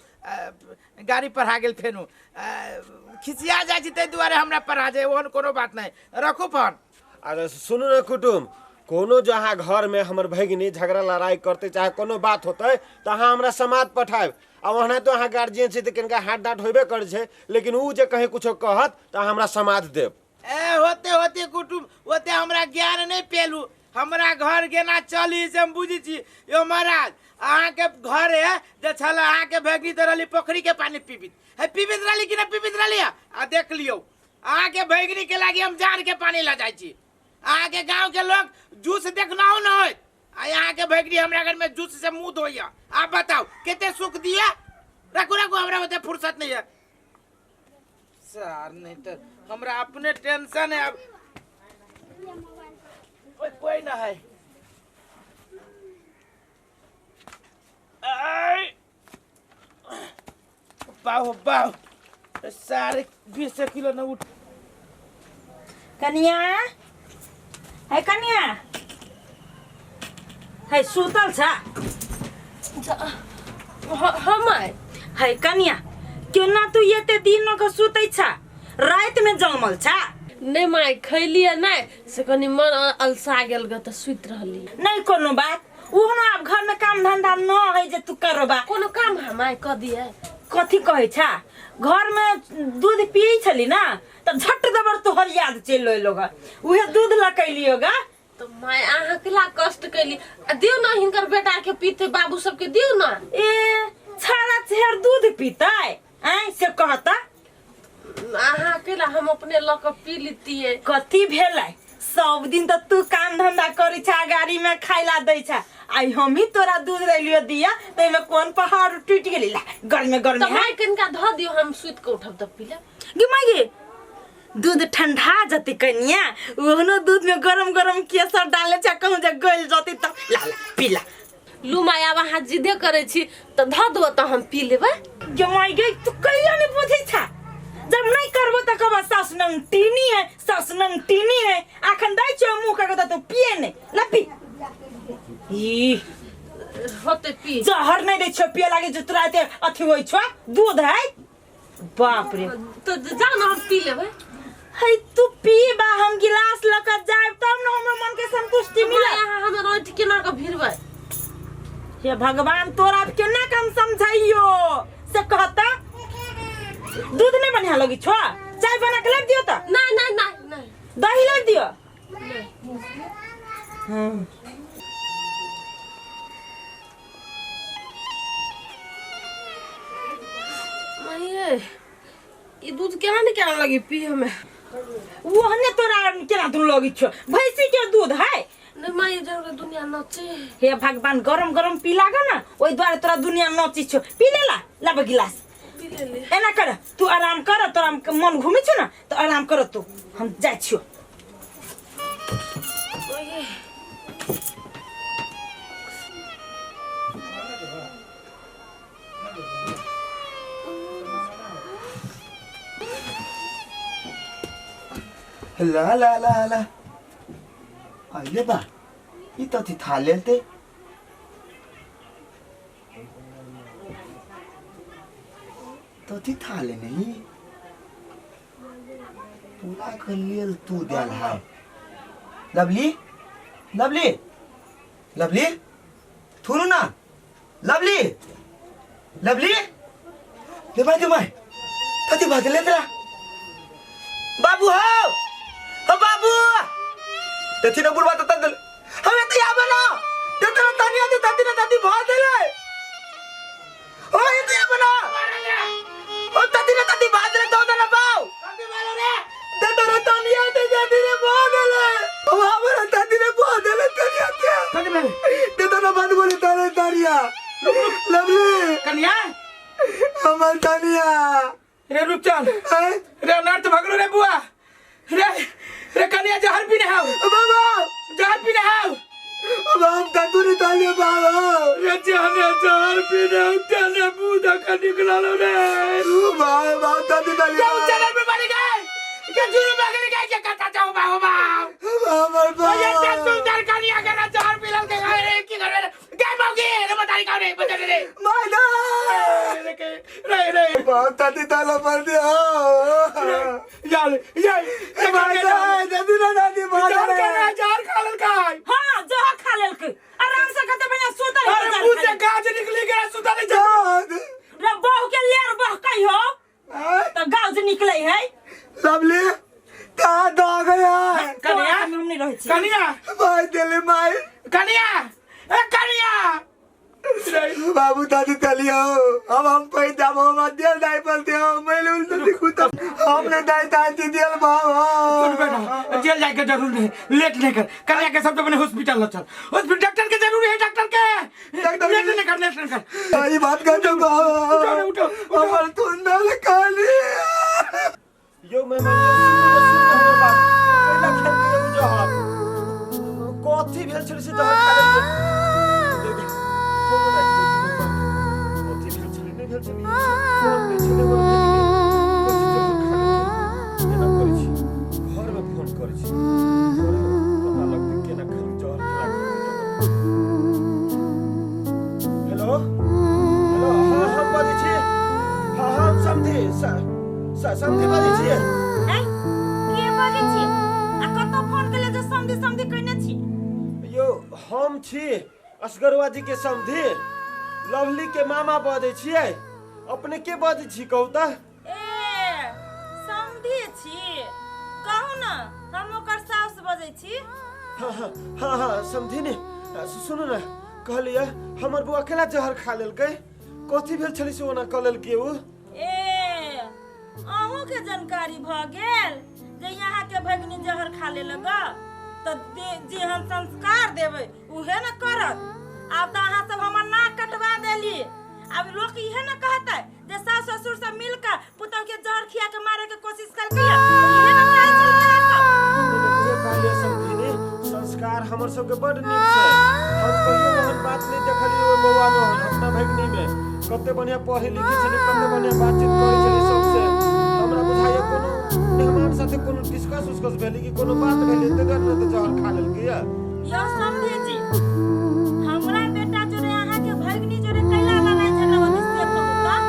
गाड़ी पढ़ा गेल फेनो खिसिया जाइ छी ताहि दुआरे हमरा पढ़ा जाय, ओहन कोनो बात नहि। रखू फोन। अरे सुनू ने कुटुम, कोनो जे अहाँ घरमे हमर भगिनी झगड़ा लड़ाई करतै चाहे कोनो बात होतै तऽ अहाँ हमरा समाद पठायब। आ ओना तऽ अहाँ गार्जियन छी तऽ कनिका हाथ डाँट होबे करै छै, लेकिन उ जे कहीं कुछो कहत तऽ अहाँ हमरा समाद देब। ए होते होते कुटुम, ओते हमरा ज्ञान नहि पेलू, हमरा घर केना चली से हम बुझै छी। यौ महाराज, अहाँके घर है जे छल अहाँके भगिनी तऽ रहली पोखरी के पानी पीबित है, पीबित रहली कि नहि पीबित रहली? आ देख लियौ अहाँके भगिनी के लागी हम जान के पानी लऽ जाइ छी। अहाँके गाँव के लोग जूस देखना हो न होइत, आ अहाँके भगिनी हमरा घर में जूस से मुँह धोइया। आप बताउ कते सुख दिया? रखू रखू, हमरा ओते फुर्सत नहीं है सर, नहीं तो हमरा अपने टेंशन है। अब कोई ना है। बाहो बाहो सारे 20 किलो न उठ। कनिया है, कनिया है सुतल छ? हम आए है कनिया, केना तू एते दिन के सुतै छ? रात में जमल छ? नहीं माय, खैलिए नहीं से कनी मन अलसा गेल ग तऽ सुति रहली। नहीं कोनो बात, ओहनो आब घर में काम धंधा न है जे तू करबा। कोनो काम हम आइ कऽ दिए? कथी कहै छ? घर में दूध पियै छली ना तऽ झट दबर तोहर याद चलि एलो ग, उहे दूध लकैलियो ग। तऽ माय अहाँ केला कष्ट कैली? आ दियौ ना हिनकर बेटा के पीते, बाबू सबके दियौ ना। ए छाड़ा छेर दूध पीतै आँय से कहता? अहाँ केला हम अपने लऽ कऽ पी लितियै। कथी भेलै? सब दिन तऽ तू काम धंधा करै छ, गाड़ी में खाइला दै छ, आइ हमही तोरा दूध देलियो दिया ताहिमे कोन पहाड़ टूटि गेली? ला गर्मे तऽ गर्मे माय कनिका धऽ दियौ, हम सुति कऽ उठब तऽ पी लेब। गे माय गे, दूध ठंडा जती कनिया, ओहनो दूध में गरम गरम केसर डाले छ, कहूँ जे गलि जती तऽ ला ला पी ला। लू माय, आब अहाँ जिदे करै छी तऽ धऽ दियौ तऽ हम पी लेबै। गे माय गे, तू कहियो नहीं बुझै छ, जब नहीं करबो तऽ कहबा सास नंग टीनी है, सास नंग टीनी है। अखन दै छियौ मुँह कऽ तऽ तू पिए नहीं, ला पी। ई होते पी। जहर नहीं दै छियौ पिए लागे जे तोरा एते अथी होइ छौ, दूध है। बाप रे, तऽ जाउ ने हम पी लेबै। है तू पीबा, हम गिलास लऽ कऽ जायब तब ने हमर मन के संतुष्टि मिलत। अहाँ हमर रोटी केना कऽ भिरबै? हे भगवान, तोरा केना के हम समझाइयो से कहता? दूध नहीं बढ़िया लगी छो? चाय बना के लाबि दियो तऽ? नहीं नहीं नहीं नहीं। दही लाबि दियो? नहीं। माये ई दूध केना ने केना लगी पी हमें ओहने तोरा केना दूध लगी छो भैंसी के दूध है नहीं माये जन के दुनिया नचे हे भगवान गरम गरम पी लागा ना ओहि दुआरे तोरा दुनिया नची छो पी ले ला लाब गिलास पी ले ले एना कर तू आराम कर तोरा मन घूमे छो ना तो आराम कर तू हम जाइ छियो माये ला ला ला ला आइले बा ई त थी था लेते तो थी था ले नहीं पूरा कर लेल तू देल है लवली लवली लवली थुनु ना लवली लवली ले भाई my तती भाग ले तेरा बाबू हो हो बाबू तथी न बुलवा तता दल हमें तो याबो ना ते तेरा तानिया ते ताती ना ताती भाग देले ओ ये तो याबो ना ओ ताती ना ताती भाग देले तो ना पाओ ते तेरा तानिया ते ताती ने भाग देले ओ बाबू ना ताती ने भाग देले तानिया ते कथी भेलै ते तेरा बात बोले तारे तानिया लवली कन्या हमर तानिया रे रूपचंद हैं? रे अनर्थ भगलो रे बुआ रे रे कन्या जहर पीने हाउ बाबा जहर पीने हाउ हम तंदूरी तालियो बाबा रे जाने जहर पीने हाउ तेने मुंह धक्का निकलालो रे बाबा बाबा तंदूरी तालियो जाऊ चैनल पे बनी गए के जुरू बगल गए के कथा जाऊ बाबा बाबा ओ ये ते सुंदर कन्या के ना जहर पीलल के गए रे की करे रे गए मौगी रे बताई कौन रे बता रे मादा रे के रे रे बाबा तंदूरी तालो पर दियो यार यार ये मादा तंदूरी दादी जहर बाबा खा रे जहर खा लेल का हाँ जहर खा लेलकै आराम से कते बढ़िया सुतल अरे मुंह से गाज निकली गया सुता नहीं जा रे बहू के लेर बह कहियो तो गाज निकले है लवली का दा गया कन्या हम नहीं रहै छी कन्या भाई दिले माई कन्या ए कन्या बाबू दादी तालियो अब हम पै जाब हम दियल दाई पर दियो मैले उन तो दिखू तो हमने दाई दादी दियल बाबा सुन बेटा जेल जाए के जरूर नहीं लेट नहीं कर कन्या के सब तो अपने हॉस्पिटल ल चल हॉस्पिटल डॉक्टर के जरूरी है डॉक्टर के डॉक्टर लेट नहीं कर लेट नहीं कर ये बात कर दो बाबा उठो रे, उठो, उठो। हमर तुंदल काली यौ मेहमान यौ सुनू ने, सुनू ने हमर बात कैला खेल के उ जहर कथी भेल छलै से जहर खा लेलकै दे दे, फोन राखि दे मेहमान कथी भेल छलै नहि भेल छलै फोन नहि छलै हमर भगिनी कथी जहर खा लेलकै एना करै छी घरमे फोन करै छी घरमे पता लगतै केना खेल जहर केना खेलकै जहर हेलो हेलो हाँ हम बजै छी हाँ हम समधी समधी बजै छियै हैं? के बजै छी आ कतौ फोन केले जे समधी समधी कहने छी यौ हम छी असगरुआ जी के समधी लवली के मामा बजै छियै अपने के बजै छी कहू तऽ ए समधी छी कहू न हम ओकर साउस बजै छी हाँ हाँ हाँ हाँ समधी ने सुनू ने कहलियै हमर बौआ केना जहर खा लेलकै कथी भेल छलै से ओना कऽ लेलकै उ ए अहूँ के जानकारी भऽ गेल जे यहाँ के भगिनी जहर खा लेलक तऽ जे हम संस्कार देबै उहे ने करत आब तऽ अहाँ सब हमर नाक कटवा देली आब लोक इहे ने कहतै जे सास ससुर सब मिल कऽ पुतहु के जहर खिया के मारे के कोशिश केलकै इहे ने चाहै छलखिन अहाँ सब। उहे कहलियै समधिनी संस्कार हमर सबके बड नीक छै हम कहियो ओहन बात नहि देखलियै ओहि बौआमे ओहन अपना भगिनीमे कते बढ़िया पढ़ै लिखै छलै कते बढ़िया बातचीत करै छलै सबसे हमरा बुझाइया कोनो मेहमान साथे कोनो डिस्कस उस्कस भेलै कि कोनो बात भेलै ताहि दुआरे ने तऽ जहर खा लेलकै यऽ यौ समझे जी हमरा बेटा जोरे अहाँ के भगिनी जोरे कैला लड़ाई झगड़ा होती से कहू तऽ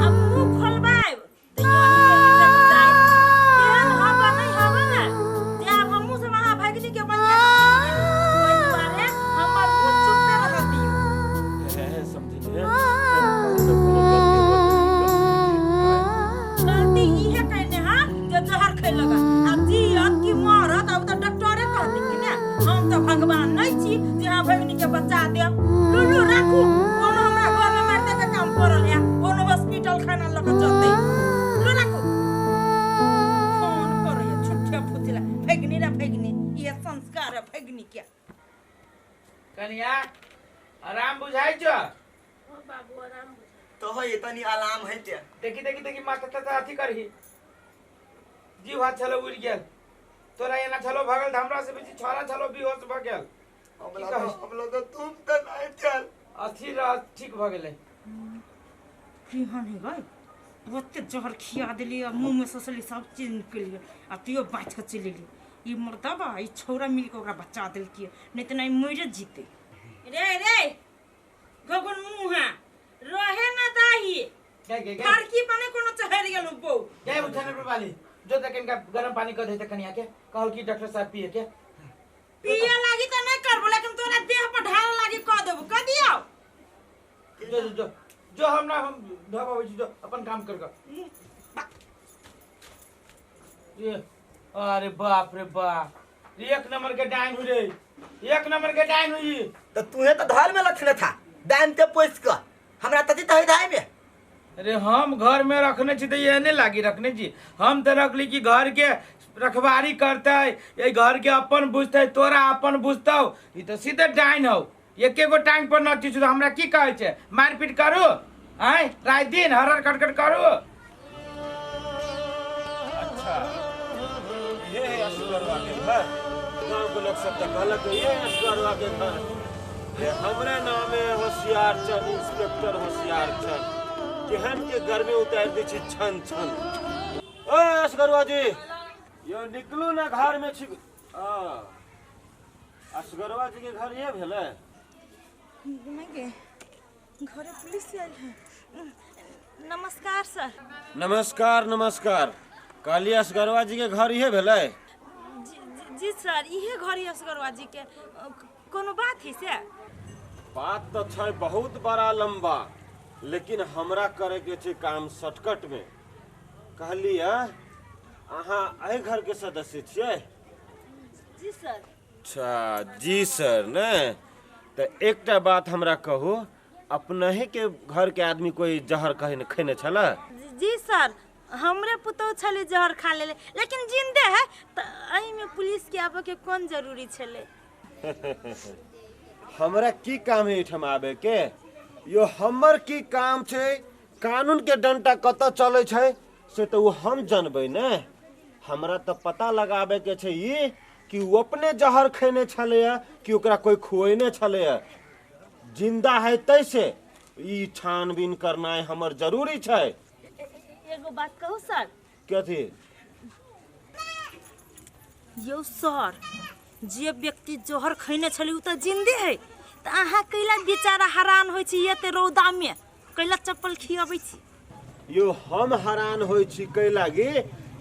अब मुंह खोलबायब तऽ यही के इज्जत जायत केहन हवा नहि हवा ने जे आब हमहूँ सब अहाँ भगिनी के बढ़िया से चिन्ह गेलहुँ। ओहि दुआरे हमर मुंह चुप्पे रहऽ दियौ हे हे समधिनी हे कहू ने कोनो गलती होत गलती इहे कहने हा जे जहर खैलक आब जियत कि मरत अब तऽ डॉक्टरे कहथिन कि ने हम तऽ भगवान नहि छी जे अहाँ भगिनी तो है तनी आराम है ते। देखी देखी देखी माथा ताथा अथी करही जीव हाथ छलो उड़ गेल तोरा एना छलो भगल हमरा से बेसी छोरा छलो बेहोश भ गेल। हमला तो तुम त नहीं चल अथी रह ठीक भ गेलै। केहन है गई ओते जहर खिया देली आ मुँह में ससली सब चीज निकलि गेल आ तैयो बाँचि कऽ चलि एली। ई मर्दबा ई छौड़ा मिल कऽ ओकरा बचा देलकै नहीं तऽ नहीं मरि जीते। रे रे गगन मुँहा रहे ना दाही फरकी बने कोनो चढ़ि गेल बौ गए उठाने पर वाली जो तक इनका गरम पानी कर देते कनिया के कहल की डॉक्टर साहब पिए के पिए लागी त नहीं करबो लेकिन तोरा देह पर ढाल लागी क देबो क दियो। जो जो जो हम ना हम ढोबाबै छी जो अपन काम कर कर। ये अरे बाप रे बाप एक नंबर के डाइन हुई रे एक नंबर के डाइन हुई। तो तूहे तो धर में रखने था डाइन के पोस क हमरा तती तही धाई में। अरे हम घर में रखने छी त एहने लागी रखने छी हम तो रखली कि घर के रखवारी करते ये घर के अपन बुझते तोरा अपन बुझतौ ई तो सीधे डाइन हौ एके गो टांग पर नची छु हमरा की कहै छै मारपीट करू आय रात दिन हरर कटकट करू। अच्छा ये है असगरवा के घर। गांव के लोग सब तो कहलक ये असगरवा के घर। ये हमरे नाम है होशियार चंद इंस्पेक्टर होशियार चंद केहन के घर में उतार दै छी छन छन। ओ असगरवा जी यो निकलू ना घर में छी। असगरवा जी के घर ये भेलै के घरे पुलिस आयल है। नमस्कार सर। नमस्कार नमस्कार। कहलिए असगरवा जी के घर ये भेलै? जी, जी सर इहे घर है असगरवा जी के। कोनो बात है से? बात तो छै बहुत बड़ा लंबा लेकिन हमरा करे के छै काम शॉर्टकट में। कहलिए अहाँ एहि घर के सदस्य छियै? जी सर। अच्छा जी सर ने तो एकटा बात हमरा कहू अपनहि के घर के आदमी कोई जहर कहे खेने छला? जी सर हमरे पुतोह छले जहर खा लेले लेकिन जिंदे है तो एहिमे पुलिस के आबे के कोन जरूरी छले? हमरा की काम है एहिठाम आबे के? यो हमर की काम छै कानून के डंटा कतऽ चलै छै से तो हम जानबै ने। हमरा तो पता लगाबे के छै ई कि वो अपने जहर खेने छले कि ओकरा कोई खुएने छले। जिंदा है तैसे ई छानबीन करनाइ हमर जरूरी छै। एगो बात कहू सर? कथी? यो सर जे व्यक्ति जहर खैने छले उ तो जिंदे है त अहाँ कैला बेचारा हरान होइ छी एते रौदा में कैला चप्पल खियाबै छी? यो हम हरान होइ छी कै लागी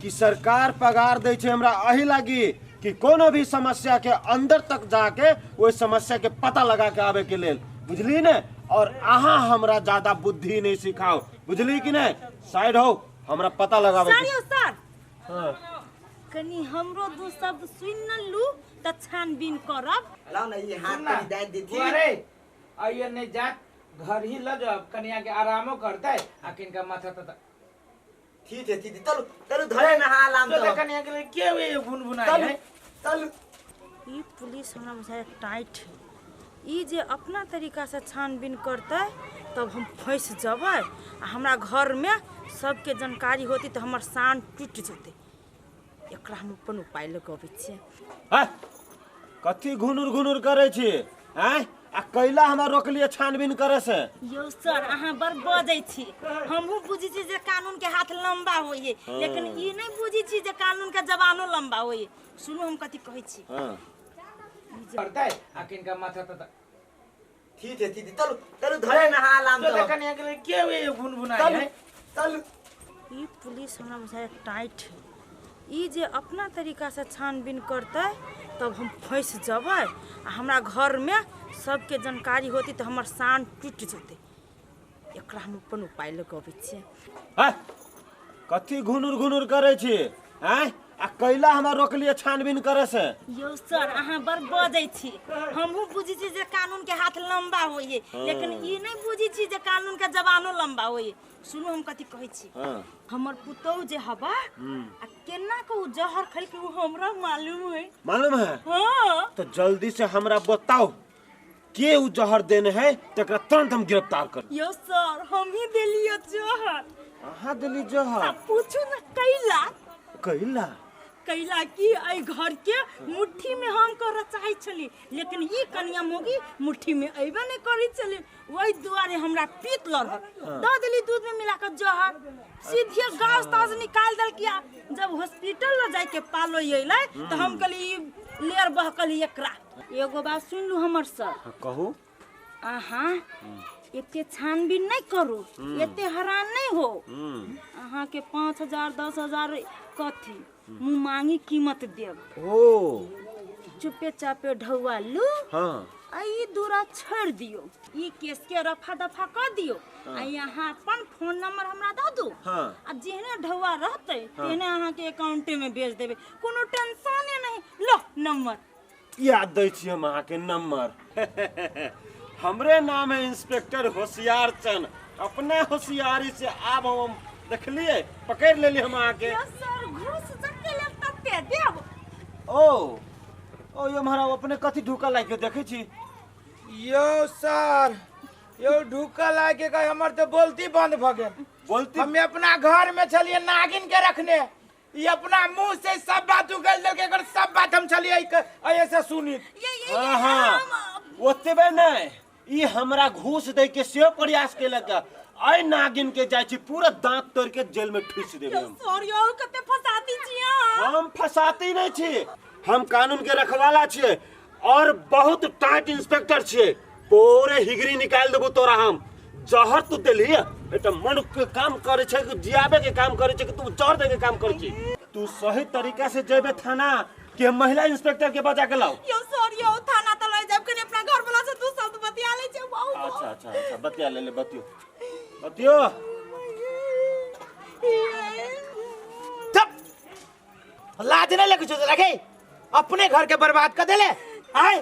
कि सरकार पगार दै छै हमरा एहि लागी कि कोनो भी समस्या के अंदर तक जाके ओहि समस्या के पता लगा के आवे के लेल बुझली ने। और अहाँ हमरा ज्यादा बुद्धि नहीं सिखाओ बुझली कि नहीं? साइड हो हमरा पता लगावे सर। यो सर हां कनी हमरो दू शब्द सुन न लू त छानबीन करब। लाओ ना ये हाथ तनी दान दीदी। अरे आइए नहीं जा घर ही ल जाओ कनिया के आरामो करतै आ किनका माथा त ठीक है ठीक है चलो चलो धरे ना आराम तो कनिया के के ये भुन भुनाई है चल। ई पुलिस हमरा बुझाय टाइट है ई जे अपना तरीका से छानबीन करतै तब हम फंस जबै आ हमरा घर में सबके जानकारी होती तो हमर शान टूट जेतै। एकरा हम अपन उपाय लगबै छियै। कथी घुनुर घुनुर करै छी आँय आ कैला हमरा रोकलिए छानबीन करे से? यो सर अहाँ बड़ बजै छी हमहूँ बुझै छी जे कानून के हाथ लंबा होइए लेकिन ई नहीं बुझै छी जे कानून के जबानो लंबा होइए। सुनू हम कथी कहै छी। करतै आ किनका माथा त ठीक है ठीक है चलो चलो धरे ना आराम तो कनिया के के ये भुन भुनाई है चल। ई पुलिस हमरा बुझाय टाइट है ई जे अपना तरीका से छानबीन करतै तब हम फंस जबै आ हमरा घर में सबके जानकारी होती तो हमर शान टूट जेतै। एकरा हम अपन उपाय लगबै छियै। कथी घुनुर घुनुर करै छी आँय आ कैला हमरा रोकलिए छानबीन करे से? यो सर अहाँ बड़ बजै छी हमहूँ बुझै छी जे कानून के हाथ लंबा होइए लेकिन ई नहीं बुझै छी जे कानून के जबानो लंबा होइए। सुनू हम कथी कहै छी। हमर पुतोह जे हबा आ केना के उ जहर खैलकै उ हमरा मालूम है। मालूम है? हाँ। तो जल्दी से हमरा बताओ के उ जहर देने है तकरा तुरंत हम गिरफ्तार कर। यो सर, हम ही देलियो जहर। अहाँ देली जहर? आ पूछू ना कैला। कैला? कैला कि एहि घर के मुट्ठी में हम करऽ चाहै छली, लेकिन ई कनिया मोगी मुट्ठी में अयबे नहीं करै छली, ओहि दुआरे हमरा पीत लड़ल दऽ देली दूध में मिला कऽ जहर। सीधे गाछ ताज निकाल देलकिया। जब हॉस्पिटल ल जाय के पालो अयलै तऽ हम कहली ई लेर बहकली एकरा। एगो बात सुन लू हमर सर। हाँ, कहू। अहाँ एते छानबीन नहीं करू, एते हैरान नहीं हो। अहाँ के 5000 10,000 कथी मुँह मांगी कीमत देब। ओ चुपे चापे ढौआ लू। हाँ। आ ई दूरा छोड़ दियो, ई केस के रफा दफा कर दियो। आ यहाँ अपन फोन नंबर हमरा दऽ दू। हाँ। आ जेहने ढौआ रहतै तेहने अहाँ के अकाउंटे में भेज देबै, कोनो टेंशने नहीं। लो नंबर याद दै छी हम अहाँके नंबर। हमरे नाम है इंस्पेक्टर होशियार चंद। अपना होशियारी से आब हम देखलिए पकड़ लेली हम अहाँके। यौ सर, घूस जते लेब तते देब। ओ ओ यो महाराज अपने कथी ढुका लागि के देखै छी? यौ सर, यौ ढुका लागि के कहे हमर तऽ बोलती बंद भऽ गेल। बोलती? हमे अपना घर में छलिए नागिन के रखने, ई अपना मुंह से सब बात उगल देलकै, एकर सब बात हम छलिए ऐसे सुनी। ये हाँ, हाँ। ओतबे नहि, ई हमरा घूस दै के सेहो प्रयास केलक। ऐ नागिन के जाइ छी पूरा दांत तोड़ के जेल में ठूस देबै हम। सर, यौ कते फसाती छी अहाँ। हम फसाती नहीं छी, हम कानून के रखवाला छियै और बहुत टाइट इंस्पेक्टर छियै। पूरे हिगरी निकाल देबो तोरा हम। जहर तू देलही एकटा मन के काम करे छै कि जियाबे के काम करे छै कि तू जहर दे के काम करे छी? तू सही तरीका से जेबे थाना के महिला इंस्पेक्टर के बजा के लाओ। यौ सर, यौ थाना त लय जाब, कनी अपना घर वाला से दू शब्द बतिया लै छै। वाह, वाह। अच्छा अच्छा अच्छा, बतिया ले ले, बतियो बतियो। चुप, लाज नहीं लगे छौ लगे अपने घर के बर्बाद कर देले। आय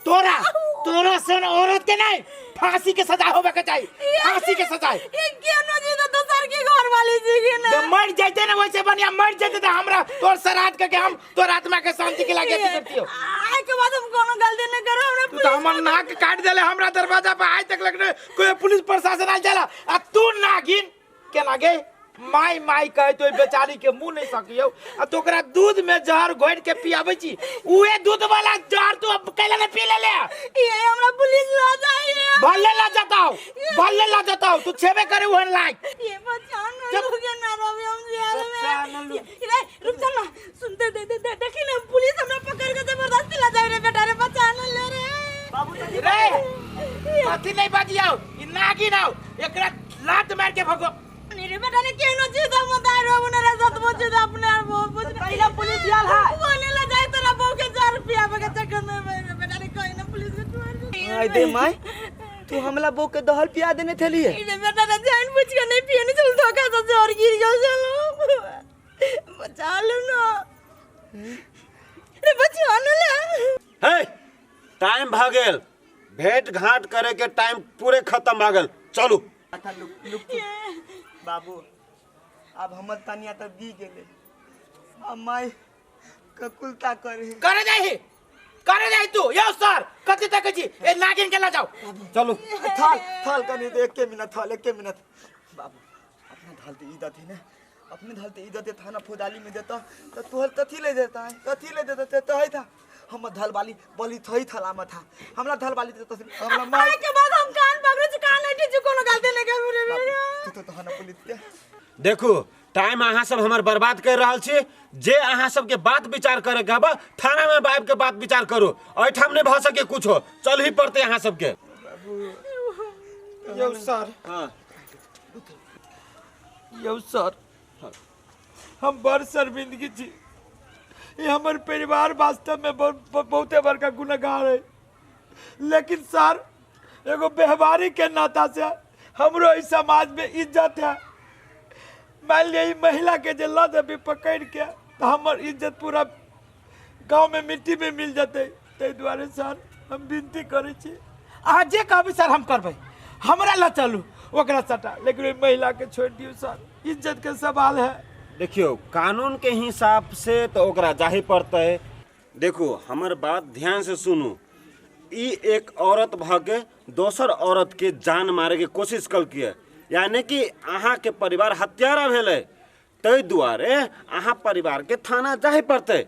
तोरा तोरा सन औरत के नहीं फांसी के सजा होवे के चाहिए, फांसी के सजा। ये केनो जी तो दोसर के घर वाली जी के ना जब मर जाते ना वैसे बढ़िया मर जाते तो हमरा तोर श्राद्ध करके हम तोर आत्मा के शांति के लागे अथी करतियो। आय के बाद हम कोनो गलती नहीं करो, हमरा तू तो हमर नाक काट देले। हमरा दरवाजा पर आज तक लगने कोई पुलिस प्रशासन आयल जाला, आ तू नागिन के लागे माई माई कहे तो बेचारी के मुंह नहीं सकियो, आ तो ओकरा दूध में जहर घोर के पियाबै छी, उहे दूध वाला जहर तू अब कैला नहीं पी ले ले। ये हमरा पुलिस ल जाई। भले ल जताओ, भले ल जताओ, तू छेबे करे ओहन लायक। ये बच्चा न चुप। लुगे ना रवि हम जेल में। बच्चा न लु- रे रुक जा ना, सुनते दे दे दे देखी ना पुलिस हमरा पकड़ के जबरदस्ती ल जाई रे बेटा रे, बच्चा न ले रे। रे कथी नहीं बजियाओ, ई नागिन आओ एकरा लात मार के भगो। रे बेटा रे केनो चीज हम दाय रो उन रे सत बजे दे अपने are बहुत बुझ पहला पुलिस आयल है। बोले ला जाए तोरा बहू के 4 रुपया बगे चक्कर में मेरे बेटा रे कोई ना पुलिस के छोड़ दे। आई दे माई, तू हमला बहू के दहल पिया देने थेलिए। रे बेटा रे जान बुझ के नहीं पिए नहीं चल धोखा से जोर गिर गयो, चलो बचा लो ना रे, बचा लो ले। हे टाइम भ गेल, भेंट घाट करे के टाइम पूरे खत्म भ गेल, चलू। अच्छा, लुक, लुक। बाबू अब हमर तनिया तो दी गेले, अब माई ककुलता करे करे जाही, करे जाही तू। यो सर कथी तक छी, ए नागिन के ला जाओ। चलू। थाल थाल कनी दे, एक मिनट थाल, एक मिनट बाबू। अपने धालते ई दथी ना, अपने धालते ई दते थाना फौदाली में देता तो तोहर तथी ले देता है, तथी ले देता ते तो है था। हमर धल वाली बलि थई थला में था, हमरा धल वाली देता हमरा माई आय के बाद हम कान पकड़े छी, कान नहीं छी, कोनो गलती नहीं करू रे बेटा। तू तो थाना पुलिस के देखू टाइम अहाँ सब हमर बर्बाद कर रहल छी। जे अहाँ सबके बात विचार करे के हबा थाना में बाप के बात विचार करू, एहिठाम नहीं भ सके कुछो, चल ही पड़ते अहाँ सबके। यौ सर, हाँ। यौ सर, हम बड़ शर्मिंदगी छी, ये हमर परिवार वास्तव में बहुते बड़का गुनहगार है, लेकिन सर एगो व्यवहारी के नाता से हमरो इस समाज में इज्जत है। मान लिया ई महिला के जे ल देबी पकड़ के तो हमर इज्जत पूरा गांव में मिट्टी में मिल जतै। ताहि दुआरे सर हम विनती करै छी, अहाँ जे कहबै सर हम करबै, हमरा ल चलू ओकरा सटा, लेकिन ओहि महिला के छोड़ि दियौ सर, इज्जत के सवाल है। देखियौ कानून के हिसाब से तो ओकरा जाही पड़तै। देखो हमर बात ध्यान से सुनू, ई एक औरत भ के दोसर औरत के जान मारे के कोशिश कलकी, यानी कि अहाँ के परिवार हत्यारा भेलै। ताहि दुआरे अहाँ परिवार के थाना जाय पड़तै।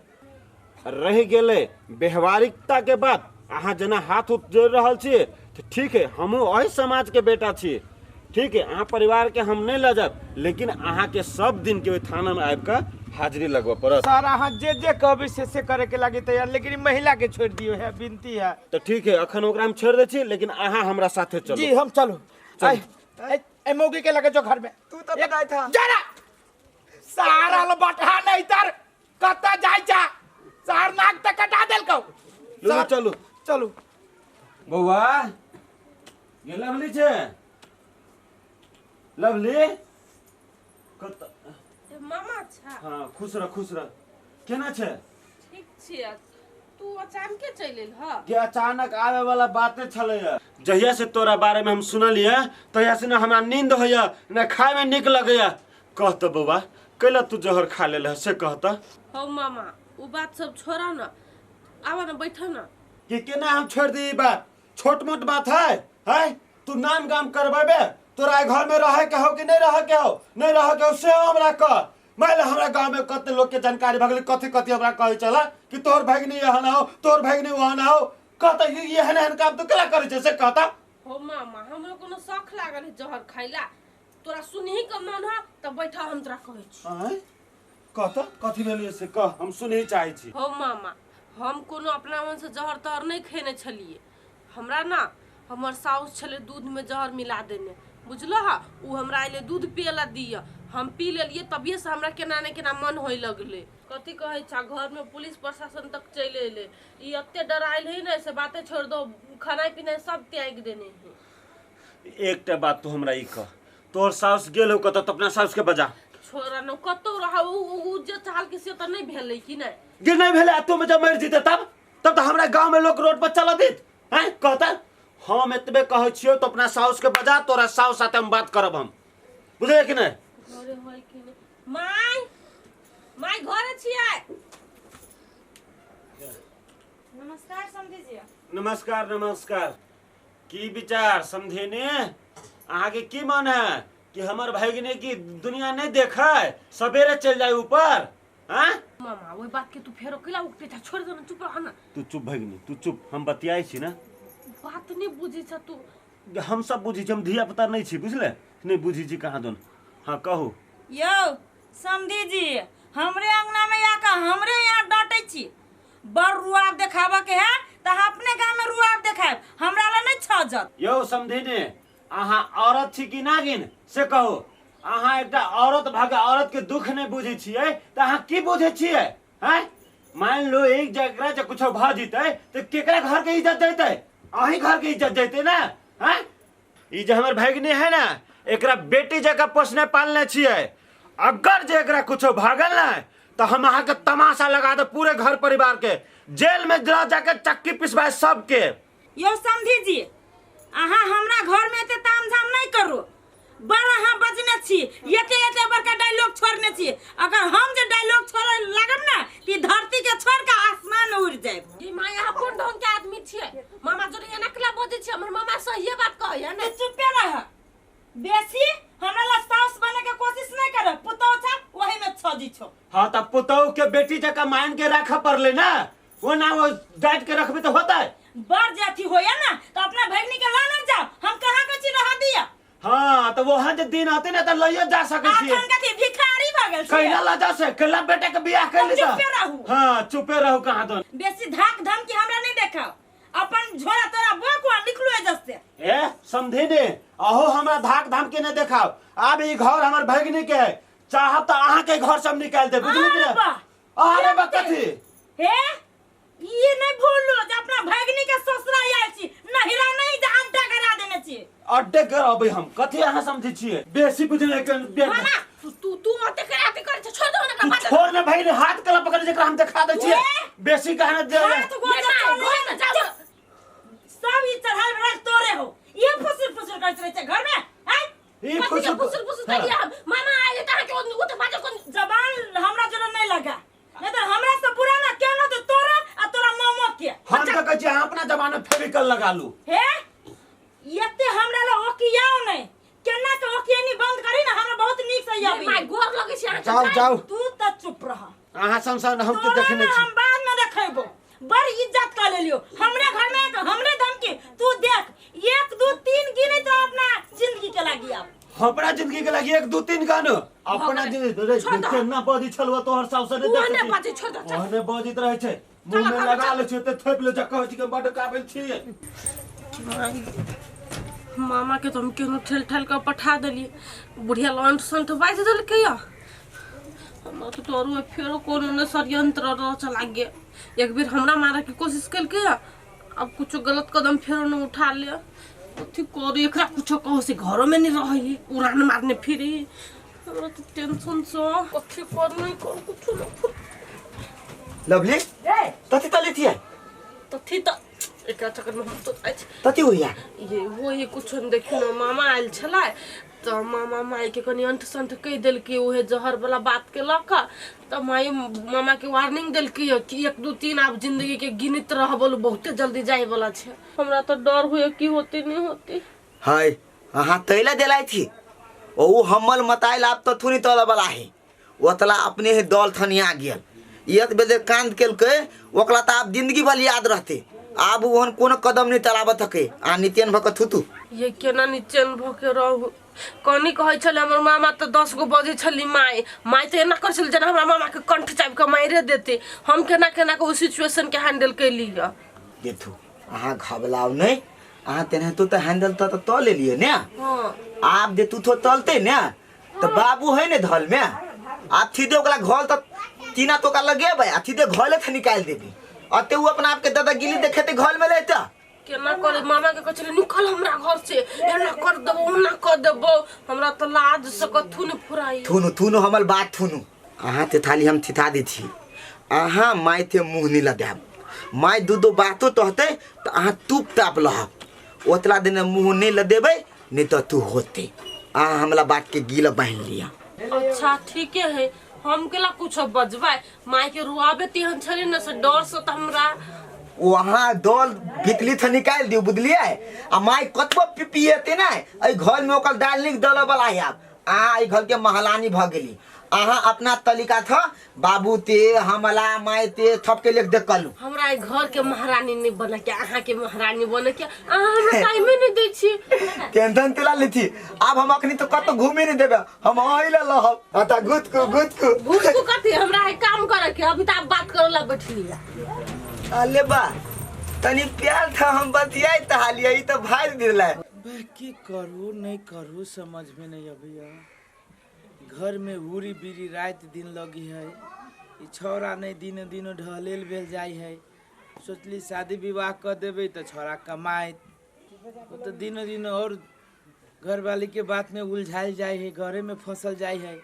रहि गेलै व्यवहारिकता के बात, अहाँ जेना हाथ उठ जोड़ि रहल छी तऽ ठीक है, हमहूँ एहि समाज के बेटा छी, ठीक है, अहाँ परिवार के हम नहीं लऽ जायब, लेकिन अहाँ के सब दिन के ओहि थाना में आबि कऽ हाजिरी लगबऽ पड़त। सर अहाँ जे जे कहबै से करे के लागी तैयार, लेकिन महिला के छोड़ दियो है, विनती है। तऽ ठीक है, अखन ओकरा हम छोड़ि दै छी, लेकिन अहाँ हमरा साथे चलू। जी हम चलू। ए मौगी के लगे जो घर में तू तो बताए था जरा सारा लो बटहा नहीं तर कत्ता जाय जा सार नाक तक कटा देलकौ। चलू चलू चलू बौआ। ये लवली छे, लवली कत मामा अच्छा। हाँ खुश रह खुश रह। केना छे? ठीक छियै। तू अचानक चलि एल ह? के अचानक आवे वाला बाते छलै। जहिया से तोरा बारे में हम सुनलियै तहिया से न हमरा नींद होइया न खाय में नीक लगैया। कह त बौआ कैला तू जहर खा लेल है से कह त। हौ मामा उ बात सब छोड़ा न, आवा न बैठ न। कि केना हम छोड़ दी ई बात? छोट मोट बात है है? तू नाम गाम करबेबे, तोरा घर में रहे के हो कि नहीं रहे के हो? नहीं रहे के हो से हमरा कह। मान ले हमरा गांव में कते लोग के जानकारी भगल, कथी कथी हमरा कहै चला कि तोहर भगिनी यहाँ ना हो, तोहर भगिनी वहाँ ना हो। कहता ये एहन एहन काम तू केना करै छै से कहता। हो मामा हमरो कोनो शौक लागल है जहर खाइला, तोरा सुनही के मन है त बैठ हम तोरा कहै छी। आँय कहता कथी भेलै से कह, हम सुनही चाहै छी। हो मामा हम कोनो अपना मन से जहर तहर नहीं खेने छलिए। हमरा ना हमर साउस छले दूध में जहर मिला देने, बुझल हा? उ हमरा अइले दूध पियला दिया, हम पी लेलिए तभिए से हमरा केना ने केना मन होय लगले। कथी कहै छा घर में पुलिस प्रशासन तक चलि अइले। ई एते डराइल है ने से बाते छोड़ दो, खाना पीना सब त्याग देने है। एकटा बात तू हमरा ई कह, तोहर साउस गेल हो कतऽ त अपना साउस के बजा। छोरा न कतौ रह, उ जे चाहल के से त नहीं भेलै कि नहीं? गे नहीं भेलै, तू जब मरि जेतै तब तब त हमरा गांव में लोग रोड पर चल देत हैं। कहता हम एतबे कहै छियौ तो अपना साउस के बजा, तोरा साउस साथे हम बात करब हम, बुझलियै कि नहीं? घरे होय कि नहीं? My my घरे छियै। नमस्कार समधी जी। नमस्कार नमस्कार। की विचार समधिने, अहाँ के की मन है कि हमर भगिनी की दुनिया नहीं देखे, सवेरे चल जाए ऊपर? हाँ मामा वही बात के तू फेरो कैला उठते था, छोड़ दो ना, चुप रह ना। तू चुप भगिनी, तू चुप, हम बतियाई छी ना। बात नहीं बुझी छ तू। हम सब बुझी छी, हम धिया पुता नहीं छी, बुझले नहीं बुझी छी कहाँ दोन। हाँ कहू। यौ समधी जी हमरे अंगना में आके हमरे यहाँ डांटे छी। बड़ रुआब देखाबऽ के है त अपने गांव में रुआब देखाब, हमरा ला नहीं छजत। यौ समधी ने अहाँ औरत छी कि नागिन से कहू? अहाँ एकटा औरत भऽ औरत के दुख नहीं बुझै छियै त अहाँ की बुझै छियै? हैं मान लो एक जकरा जे कुछो भऽ जेतै त केकरा घर के इज्जत जैतै? अहीं घर के इज्जत जैतै ना। हैं ई जे हमर भगिनी है ना, एकरा बेटी जकाँ पोसने पालने छियै। अगर जे एकरा कुछो भागल ना तो हम अहाँ के तमाशा लगा दे पूरे घर परिवार के, जेल में जरा जाके चक्की पिसवाए सबके। यौ समधी जी अहाँ हमरा घर में एते तामझाम नहीं करू, बड़ अहाँ बजने छी, एते एते बड़का डायलॉग छोड़ने छी। अगर हम जे डायलॉग छोड़े लागब ना कि धरती के छोड़ के आसमान में उड़ जायब। ई माय अहाँ कोन ढंग के आदमी छियै? मामा जोरे एना केला बजै छियै? हमर मामा सहिए बात कहैया ने। चुपे रह, बेसी हमरा ला साउस बने के कोशिश नहीं कर, पुतौ छ वही में छजी छो। हाँ त पुतौ के बेटी जकाँ मान के राख पड़ले ना, वो ना वो डांट के रखबे तो होता है। बड़ जाति होया ना तो अपना भगनी के लाना जाओ, हम कहाँ के छी रह दिया। हाँ तो वहाँ जे दिन आते ना तो लइयो जा सके छी। अखन कथी भिखारी भ गेल छी? कैला ला जा से, कैला बेटा के बियाह कर ले। चुपे रहू। हाँ चुपे रहू कहाँ दोन। बेसी धाक धमकी हमरा नहीं देखाओ, अपन झोरा तोरा बोकुआ निकलू है जस्ते। ए समझे ने अहो हमरा धाक धमकी नहीं देखाओ। आब ई घर हमर भगिनी के है, चाहब तो अहाँ के घर सब निकाल दे, बुझली कि ना? अरे बा कथी हे ये नहीं भूलू जे अपना भगिनी के ससुरा आयल छी, नहिरा नहीं जे अड्डा करा देने छी। अड्डे करबै हम कथी अहाँ समझै छियै? बेसी बुझने के मामा तू तू तू अते करे अते करे छोड़ दो ना बात। छोड़ ना भगिनी, हाथ कला पकड़ जेकरा हम देखा दै छियै। बेसी कहना दे हाथ गोड़ चल जाओ सब ई चढ़ाई बड़ा तोरे हो। ये फुसुर फुसुर करैत रहै छै घर में। हैं ई फुसुर फुसुर फुसुर करिया हम मामा आइले त अहाँ के ओ त बाजो कोन जबान हमरा जरा नहीं लगा, नहीं तो हमरा से बुरा ना केनो तो तोरा आ तोरा मामो के। हम त कहै छी अहाँ अपना पुराना जमाना फेविकल लगा लू। हे एते हमरा ल ओकियाओ नै, केना के ओकियानी बंद करी ना, हमरा बहुत नीक से आबी। My गोर लगै छै अहाँ। जाउ जाउ। तू त चुप रह। अहाँ संसन हम के तोरा देखने ना छी। हम बाद में देखेबो। बड़ इज्जत कर लेलियो हमरे घर में आके हमरे धमकी। तू देख 1 2 3 गिने तो अपना जिंदगी के लागी आप हमरा जिंदगी के लागी 1 2 3 गानो अपना जिंदगी रे छोड़ दो। केना बजी छलवा तोहर साउस ने ओहने देखै छी। बाजै, छोड़ दो, चल। ओहने बजैत रहै छै, मुंह में लगा ले छै ते थोपि ले छै, कहै छी कि बड काबिल छी। मामा के तो हम केहनो ठेल ठेल के पठा देलियै, बुढ़िया लंट संट बाजि देलकै या। हमरा तऽ डर हुए फेरो कोनो ने षड्यंत्र रचऽ लागि गेल। एक बेर हमरा मारऽ के कोशिश केलकै या, अब कुछो गलत कदम फेरो ने उठा ले। अथी करू एकरा कुछो कहो से घरो में नहीं रही, उड़ान मारने फिरी। हमरा तऽ टेंशन से कथी कर नहीं कर कुछो नहीं। लवली रे तथी तली थिए तथी तऽ एकरा चक्कर में हम तो अछि तथी होइया ये वो ये कुछो नहि। देखियौ ने मामा आयल छलै तऽ मामा माय के कनि अंट संट कहि देलकै उहे जहर वाला बात के लऽ कऽ, तऽ माय मामा के वार्निंग देलकै यऽ कि 1 2 3 आब जिंदगी के गिनत रह बोलू, बहुते जल्दी जाय वाला छै। हमरा तऽ डर होइए की होती नहीं होती। हाय अहाँ तैला देलाई थी ओ हमल मताइल आप तो थुनी तल वाला है, ओतला अपने ही दल थनिया गेल। एक बेर कांद केलकै ओकरा तऽ आब जिंदगी भर याद रहते। आब ओहन कोनो कदम नहीं तलाबत हके आ नित्यन भऽ के थुतू। ये केना निचैन भऽ के रहू। कनी कहै छलै हमर मामा तऽ 10 गो बजै छली माय, माय तऽ एना करै छलै जेना हमरा मामा के कंठ चाबि कऽ मारिए देतै। हम केना केना के ओहि सिचुएशन के हैंडल कैली यऽ। देखू अहाँ घबलाउ नहीं, अहाँ तेनाहितो तऽ हैंडल तऽ तऽ लेलियै ने। हाँ आब जे तू थो तलते ने तऽ बाबू है ने धल में, आब सीधे ओकरा घल तऽ तीना तो ओकरा लगेबै आ सीधे घले से निकालि देबी। अते उ अपना आपके दादागिरी देखेते घल में लेता। केना करे मामा के कहै छलै निकल हमरा घर से, एना कर देबो ओना कर देबो। हमरा तऽ लाज से कथू नहि फुराइ। थुनु थुनु हमर बात थुनु। अहाँ ते थाली हम थिथा दै छी, अहाँ माय ते मुँह नहीं लगायब। माय दू दू बातो तहते तऽ अहाँ तुप ताप लहब, ओतला दिन मुँह नहीं लदेबै नहीं तऽ तू होते। अहाँ हमला बात के गीला बान्हि लिअ। अच्छा ठीके है, हम केला कुछो बजबै माय के रुआबे तेहन छलै ने से डर से तऽ हमरा वहाँ दल भितली से निकालि दियौ बुझलियै। आ माय कतबो पिपिएते ने एहि घर में ओकर दालि नीक दलऽ वाला है। आब अहाँ एहि घर के महलानी भऽ गेली। अहाँ अपना तरीका था बाबू ते हमला माय ते सबके लेख देख कलू। हमरा एहि घर के महारानी नहीं बने के, अहाँ के महारानी बने के। अहाँ हमरा टाइमे नहीं दै छी। टेंशन तेला लेथी। आब हम अखनी तो कतौ घूमे नहीं देबे, हम अहीं ले लहब। अता गुतकू गुतकू गुतकू कथी, हमरा है काम करे के। अभी तो आप बात करे ला बैठली है। अले बा तनी प्यार था हम बतियाई तहालिया ई तो भाग दिला। बे की करू नहीं करू समझ में नहीं अबैया। घर में उरी बीरी रात दिन लगी है, ई छौड़ा नहीं दिन दिन ढहलेल भेल जाइ है। सोचली शादी विवाह कर देबै तऽ छौड़ा कमाइत, ओ तऽ दिनो दिन और घरवाली के बात में उलझायल जाइ है, घरे में फसल जाइ है।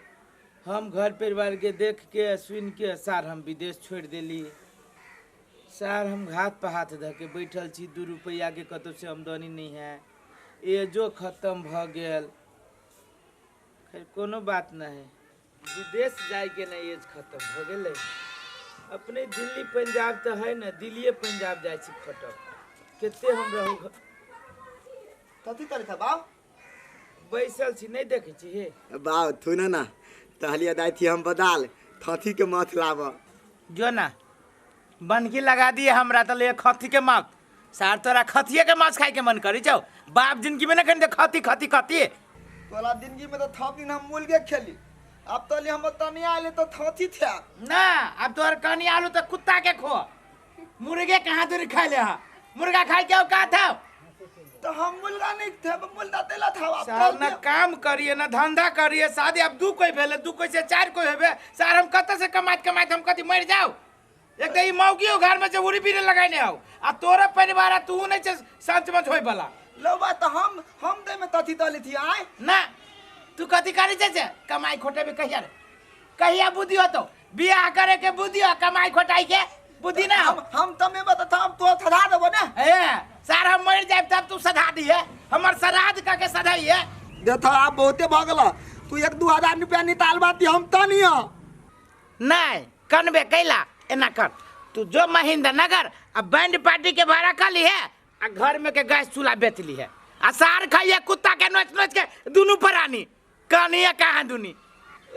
हम घर परिवार के देख के सुन के सार हम विदेश छोड़ि देली। सार हम घात पर हाथ धऽ के बैठल छी, 2 रुपैआ के कतौ से आमदनी नहीं है, एजो खत्म भऽ गेल। खैर कोनो बात नहीं, विदेश जाइके नहीं एज खत्म भऽ गेलै। अपने दिल्ली पंजाब तऽ है ने, दिल्लीए पंजाब जाइ छी खटक कते हम रहू। कथी करै छ बाउ? बैसल छी नहीं देखै छी हे बाउ। थुन ना तहलिया दाइ थी हम बदाल थथी के माथ लाब। जो ना बनकी लगा दिए हमरा तऽ ले खथी के माथ। सार तोरा खथिए के माछ खाए के मन करी छौ, बाप जिंदगी में ना खन खथी खथी खथी। तोला जिंदगी में तो थप दिन हम मुर्गे खेली, अब तो ले हम तनी आले तो थथी थे ना। अब तोहर कनी आलू तो कुत्ता के खो, मुर्गे कहाँ दूरी खा ले। हा मुर्गा खाए के औकात है तो हम मुर्गा नहीं थे, मुर्गा देला था। अब सार ना काम करिए ना धंधा करिए, शादी अब 2 कोई भेले, 2 कोई से 4 कोई हेबे। सार हम कत से कमाइत कमाइत हम कथी मर जाओ। एक तो ई मौगियो घर में से उड़ी बीड़ी लगाइने आओ, आ तोरा परिवार आ तू नहीं छे संच मंच होय वाला। लौबा तो हम दे में तथी तली थी आय ना। तू कथी करी छे से कमाई खोटेबे कहिया रे, कहिया बुद्धि होतो बियाह करे के बुद्धि हो, कमाई खोटाई के बुद्धि ना हो। हम तमे बता था, हम तो सधा देबो ना। ए सार हम मर जाब तब तू सधा दिहे, हमर श्राद्ध क के सधाई है। देखा आप बहुते भऽ गेल, तू 1-2 हजार रुपया निकाल बाती हम तनी हो। नहीं कनबे कैला एना कर, तू जो महेंद्र नगर आ बैंड पार्टी के भाड़ा कर ली है आ घर में के गैस चूल्हा बेच ली है आ सार खाइए कुत्ता के नोच नोच के दुनू प्राणी कहानी कहाँ दुनी।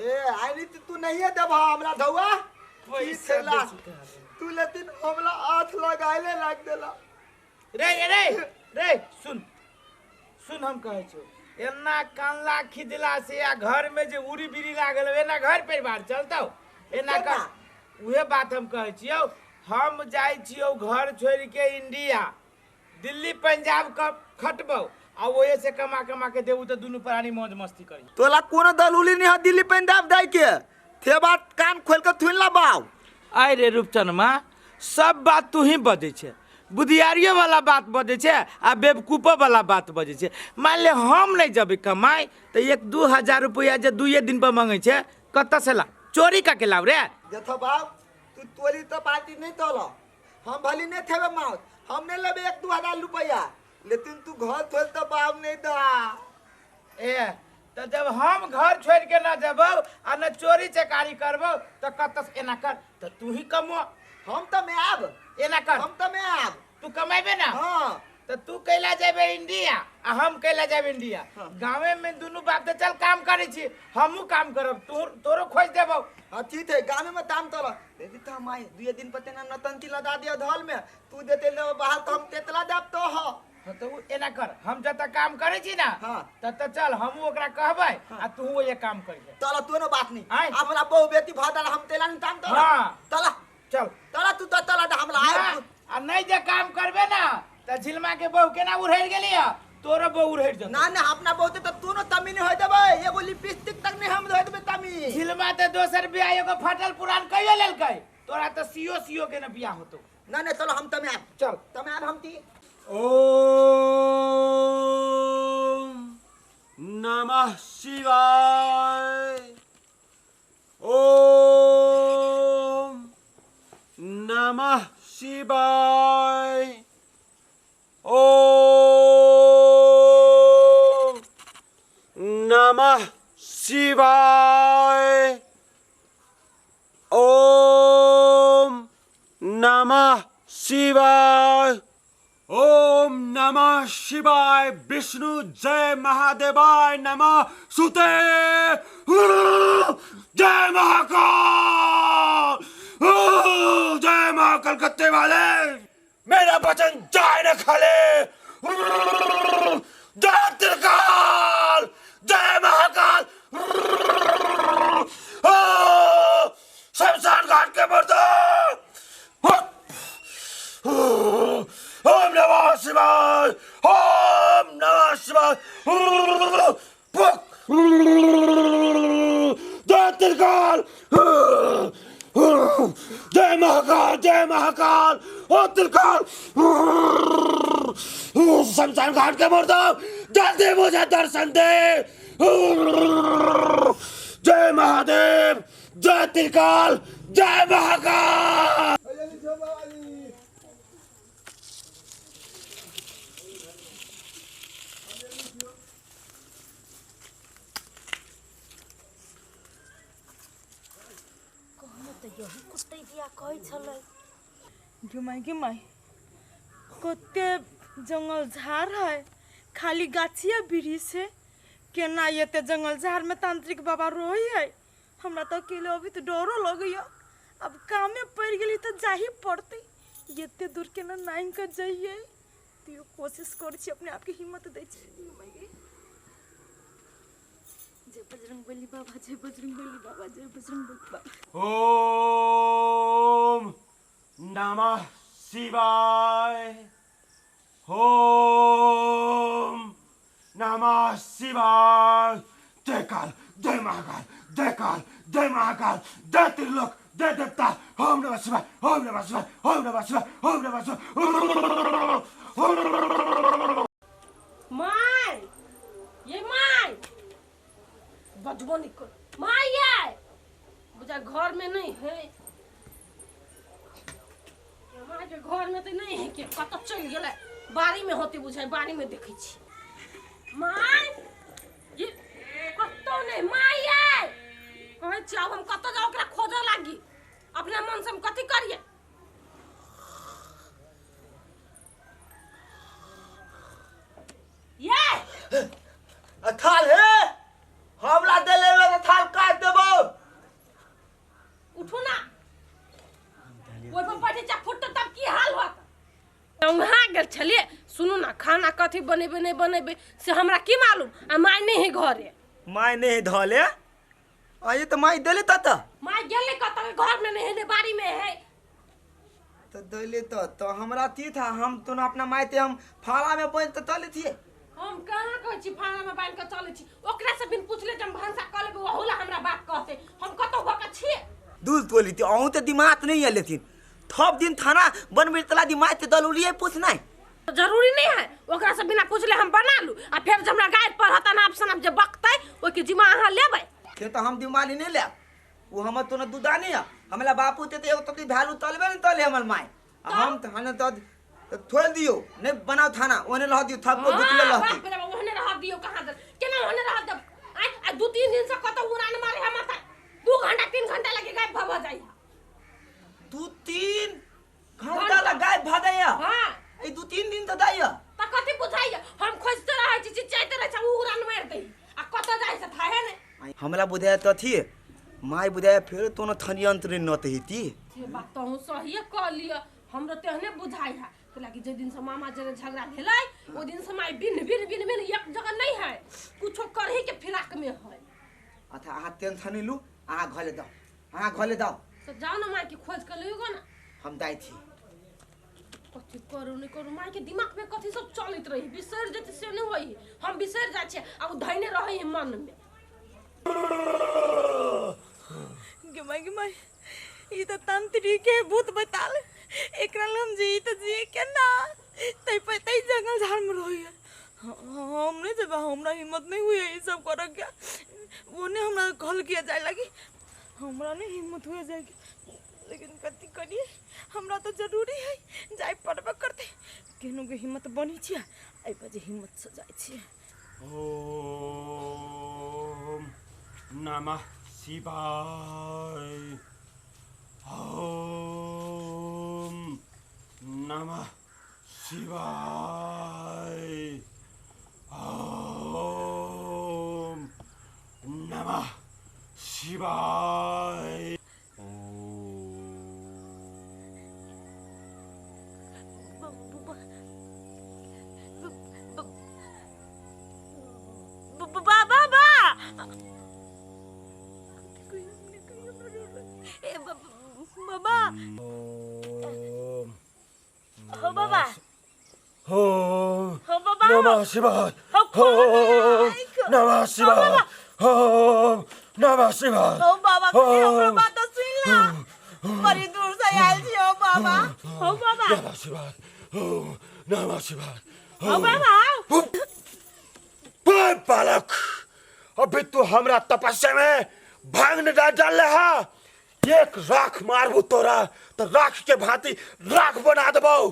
ए आइनी तू नहीं देबा हमरा धौआ पैसा तू लेकिन हमरा हाथ लगाइले लाग देला। रे रे रे सुन सुन हम कहै छौ एना कानला खिजला से आ घर में जे उड़ी बीड़ी लागल एना घर परिवार चलतौ एना कर उहे बात हम कहै छियौ। हम जाइ छियौ घर छोड़ि के इंडिया दिल्ली पंजाब खटबौ आ ओहे से कमा कमा के देबू तऽ दुनू प्राणी मौज मस्ती करी। तोला कोनो दलूली नहीं है दिल्ली पंजाब जाय के थे बात कान खोल के थुन ला बाव। आइ रे रूपचनमा सब बात तू ही बजै छै, बुधियारियो वाला बात बजै छै आ बेवकूफो वाला बात बजै छै। मान ले हम नहीं जबै कमाइ तऽ 1-2 हजार रुपया जे 2 दिन पर मंगै छै कतऽ से ला चोरी कऽ के लाव रे। देखो बाप तू तोली तो पार्टी नहीं तोला हम भली नहीं थेबे माउस हम नहीं लेबे 1-2 हजार रुपया लेकिन तू घर छोड़ तो बाप नहीं दा। ए तो जब हम घर छोड़ के ना जबौ आ न चोरी चकारी करबौ तो कतऽ से एना कर तो तू ही कमो। हम तो मैं आब एना कर हम तो मैं आब तू कमेबे ना। हाँ तो तू कैला जेबे इंडिया आ हम कैला जेबे इंडिया। हाँ। गाँवे में दुनू बाप तो चल काम करे छी हमहू काम करब तू तोरो खोज देबौ। हाँ ठीक है गाँव में ताम तोला लेकिन तो हम आई 2 दिन पर तेना नतंती लगा दिया धल में तू देते ले बाहर तो हम तेतला देब तो हो। हाँ तो एना कर हम जब तक काम करे छी ना। हाँ। तब तक चल हमहू ओकरा कहबै आ तू ये काम करिहे। तोला तू ना बात नहीं अब हमरा बहु बेटी भदल हम तेला नहीं ताम तोला। हाँ। तोला चल तोला तू तो तोला हमरा आए आ नहीं जे काम करबे ना त झिलमा के बहु केना उड़ैर गेली ह तोरो बहु उड़ैर जतौ। ना ना अपना बहु त तू न तमी नहीं होय देबै एगो लिपस्टिक तक नहीं हम होय देबै तमी। झिलमा त दोसर बियाह एगो फटल पुरान कहियो लेलकै तोरा त सीओ सीओ के न बियाह होतौ। ना ना चलो हम तमे आब चल तमे आब हम ती। ओम नमः शिवाय ओम नमः शिवाय ओम नमः शिवाय ओम नमः शिवाय ओम नमः शिवाय विष्णु जय महादेवाय नमः सुते जय महाकाल जय मां कलकत्ते वाले मेरा वचन जाय न खाले जय त्रिकाल जय महाकाल शमशान घाट के मुर्दे ओम नमः शिवाय ओम नमः शिवाय जय त्रिकाल जय महाकाल जय महाकाल ओ त्रिकाल शमशान घाट के मुर्दा जल्दी मुझे दर्शन दे जय महादेव जय त्रिकाल जय महाकाल। गे माई कते जंगल झाड़ है खाली गाछिया वृक्ष है केना एते जंगल झाड़ में तांत्रिक बाबा रोई है। हमरा तो अकेले अभी तो डरो लगैया अब कामे पड़ गेली तो जाही पड़ते एते दूर केना नाइन कर जाइए तो कोशिश करै छी अपने आप के हिम्मत दै छी। जय बजरंगबली बाबा जय बजरंगबली बाबा जय बजरंगबली बाबा। ओम नमः शिवाय ओम नमः शिवाय जय काल जय महाकाल जय काल जय महाकाल जय त्रिलोक जय देवता ओम नमः शिवाय ओम नमः शिवाय ओम नमः शिवाय ओम नमः शिवाय। My ये my बजबो नहीं कर my ये बुझा घर में नहीं है माय के घर में तो नहीं है के कत चल गेलै बाड़ी में होते बुझाय बाड़ी में देखै छी my ये कतौ नहीं my ये कहै छी अब हम कतौ जाउ ओकरा खोजऽ लागी अपना मन से हम कथी करिए। आ थाल हे हमला देले में तो थाल काट देबो। उठू ना, ओहि पर बैठे जा फुट तब की हाल होत। वहाँ गेल छलियै। सुनू ना, खाना कथी बनेबै नहि बनेबै से हमरा की मालूम, आ माय नहि है घरे। माय नहीं धले आये तो माय देले त माय गेलै कतऽ, घर में नहीं है ने बाड़ी में है। तो देले त हमरा ती था हम तो ना अपना माय ते हम फाला में बन त तले थिए। हम कहाँ कहै छी फाला में बान्हि कऽ चलै छी, ओकरा से बिन पूछले जे हम भनसा कऽ लेबै ओहू ला हमरा बात कहतै। हम कतौ भऽ कऽ छियै दूध तोली थी अहूँ तो दिमाग नहीं है लेथिन थप दिन थाना बनबे तला दिमाग ते दल उलिए पूछना जरूरी नहीं है। ओकरा से बिना पूछले हम बना लू आ फेर जे हमरा गारि पढ़त अनाप शनाप जे बकतै ओहिके जिम्मा अहाँ लेबै। से तो हम दिमाली नहीं ले वो हमर तो न दूधानी है हमला बापू ते एगो तकली भैलू तलबे नहीं तले हमर माय आ हम थाना तो थोड़ दियो नहीं बनाओ थाना ओने रह दियो थप को दुतले हाँ, रहती बाप रे बाप, ओहने रह दियो कहाँ दे केना ओहने रह देब। आइ आ 2-3 दिन से कतौ उड़ान मारे है माथा, 2 घंटा 3 घंटा लगे गायब भऽ जाइ है। 2-3 घंटा ला गायब भ जाइया। हाँ ई 2-3 दिन तो दाइया त कथी बुझाइया, हम खोजते रहै छी चिचाइते रहै छी उ उड़ान मारि दै आ कतऽ जाइ से थाहे नै। हमला बुझाया तो थी माय बुझाया फेर तो न थनियंत्र न त हिती। से बात तहूँ सहिए कह लिअ, हमरो तेहने बुझाइ है कैलाकि जे दिन से मामा जरे झगड़ा भेलै ओ दिन से माय बिन बिन बिन बिन एक जगह नहीं है, कुछो करही के फिराक में है। अच्छा अहाँ टेंशन नहीं लू, अहाँ घरे दाओ, अहाँ घरे दाओ। तो जाओ ना माय के खोज के लियो ना। हम दाई थी कथी करू नहीं करू, माय के दिमाग में कथी सब चलैत रही, बिसरि जेतै से नहीं होई, हम बिसरि जाइ छियै आ उ धैने रहै है मन में। गे माय गे माय, ई त तांत्रिक है भूत बताल एकरा लम जी त जी केना तै पे तै जंगल झाड़ में रही है। हम नहीं जब हमरा हिम्मत नहीं हुई ई सब करे के, ओने हमरा कहल किया जाए लगी हमरा नहीं हिम्मत हुए जाए के, लेकिन कथी करिए हमरा तो जरूरी है जाए पड़बे करते। केनो के हिम्मत बनी छियै एहि पर जे हिम्मत से जाय छियै। ओम नमः शिवाय, ओम नमः शिवाय, ओम नमः शिवाय। बा बा बा ए बाबा हो बाबा ओम हो बाबा नमः शिवाय, हो ओम नमः शिवाय, ओम नमः शिवाय। हो बाबा कनी हमरो बात सुन ला, बड़ी दूर से आयल छी हो बाबा, हो बाबा नमः शिवाय, ओम नमः शिवाय। हो बाबा। ओए बालक, अभी तू हमरा तपस्या में भांग न डाल रहा, एक राख मारबू तोरा तो राख के भांति राख बना देबौ।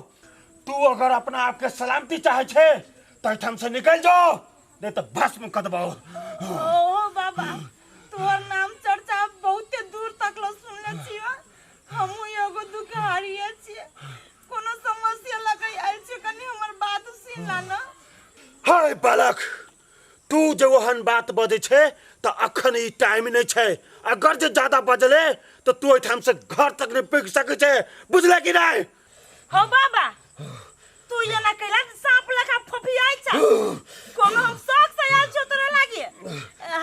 तू अगर अपना आप के सलामती चाहे छे तो एठाम से निकल जाओ, नहीं तो भस्म कर देबौ। ओ बाबा तोहर नाम चर्चा बहुते दूर तक ल सुनले छियो, हमहू एगो दुखहारिये छियै, कोनो समस्या लगे आयल छियै, कनी हमर बात सुन ला न। हाय बालक, तू जे ओहन बात बजै छे तो अखन ई टाइम नहीं छे, अगर जे ज्यादा बजले तो तू एठाम से घर तक नहीं पुग सकै छे, बुझले कि नहीं? हो बाबा तू एना कैला सांप लेखा फफियाइ छ, कोनो हम शौक से आयल छियो तोरा लागे,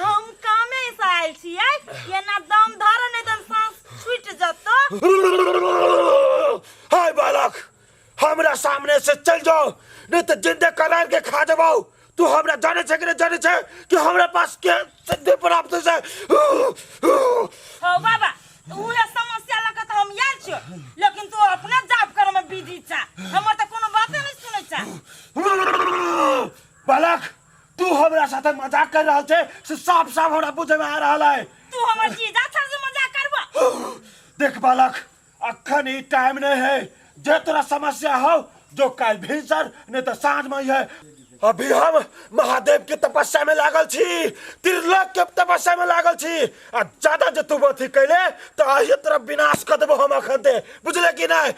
हम कामे से आयल छियै, एना दम धर नहीं त सांस छूट जतो। हाय बालक, हमरा सामने से चल जाओ नहीं तो जिंदे करार के खा जबौ। तू हमरा जाने छे कि नहीं जाने छे कि हमरा पास के सिद्धि प्राप्त छे? हो बाबा उहे समस्या लके त हम आयल छियो, लेकिन तू अपना जाप करे में बिजी छा, हमर त कोनो बाते नहीं सुनै छा। बालक, तू हमरा साथे मजाक कर रहल छे से साफ साफ हमरा बुझे में आ रहल है। तू हमर जीजा छा से मजाक करबा? देख बालक, अखन ई टाइम नहीं है, जे तोरा समस्या हो जो काल भिनसर नहीं तो साँझ में ही है। अभी हम महादेव के तपस्या में लागल छी, त्रिलोक के तपस्या में लागल छी, आ ज्यादा जे तू अथी कैले तो आहिए तोरा विनाश कर देबो हम अखन ते, बुझले कि नहीं?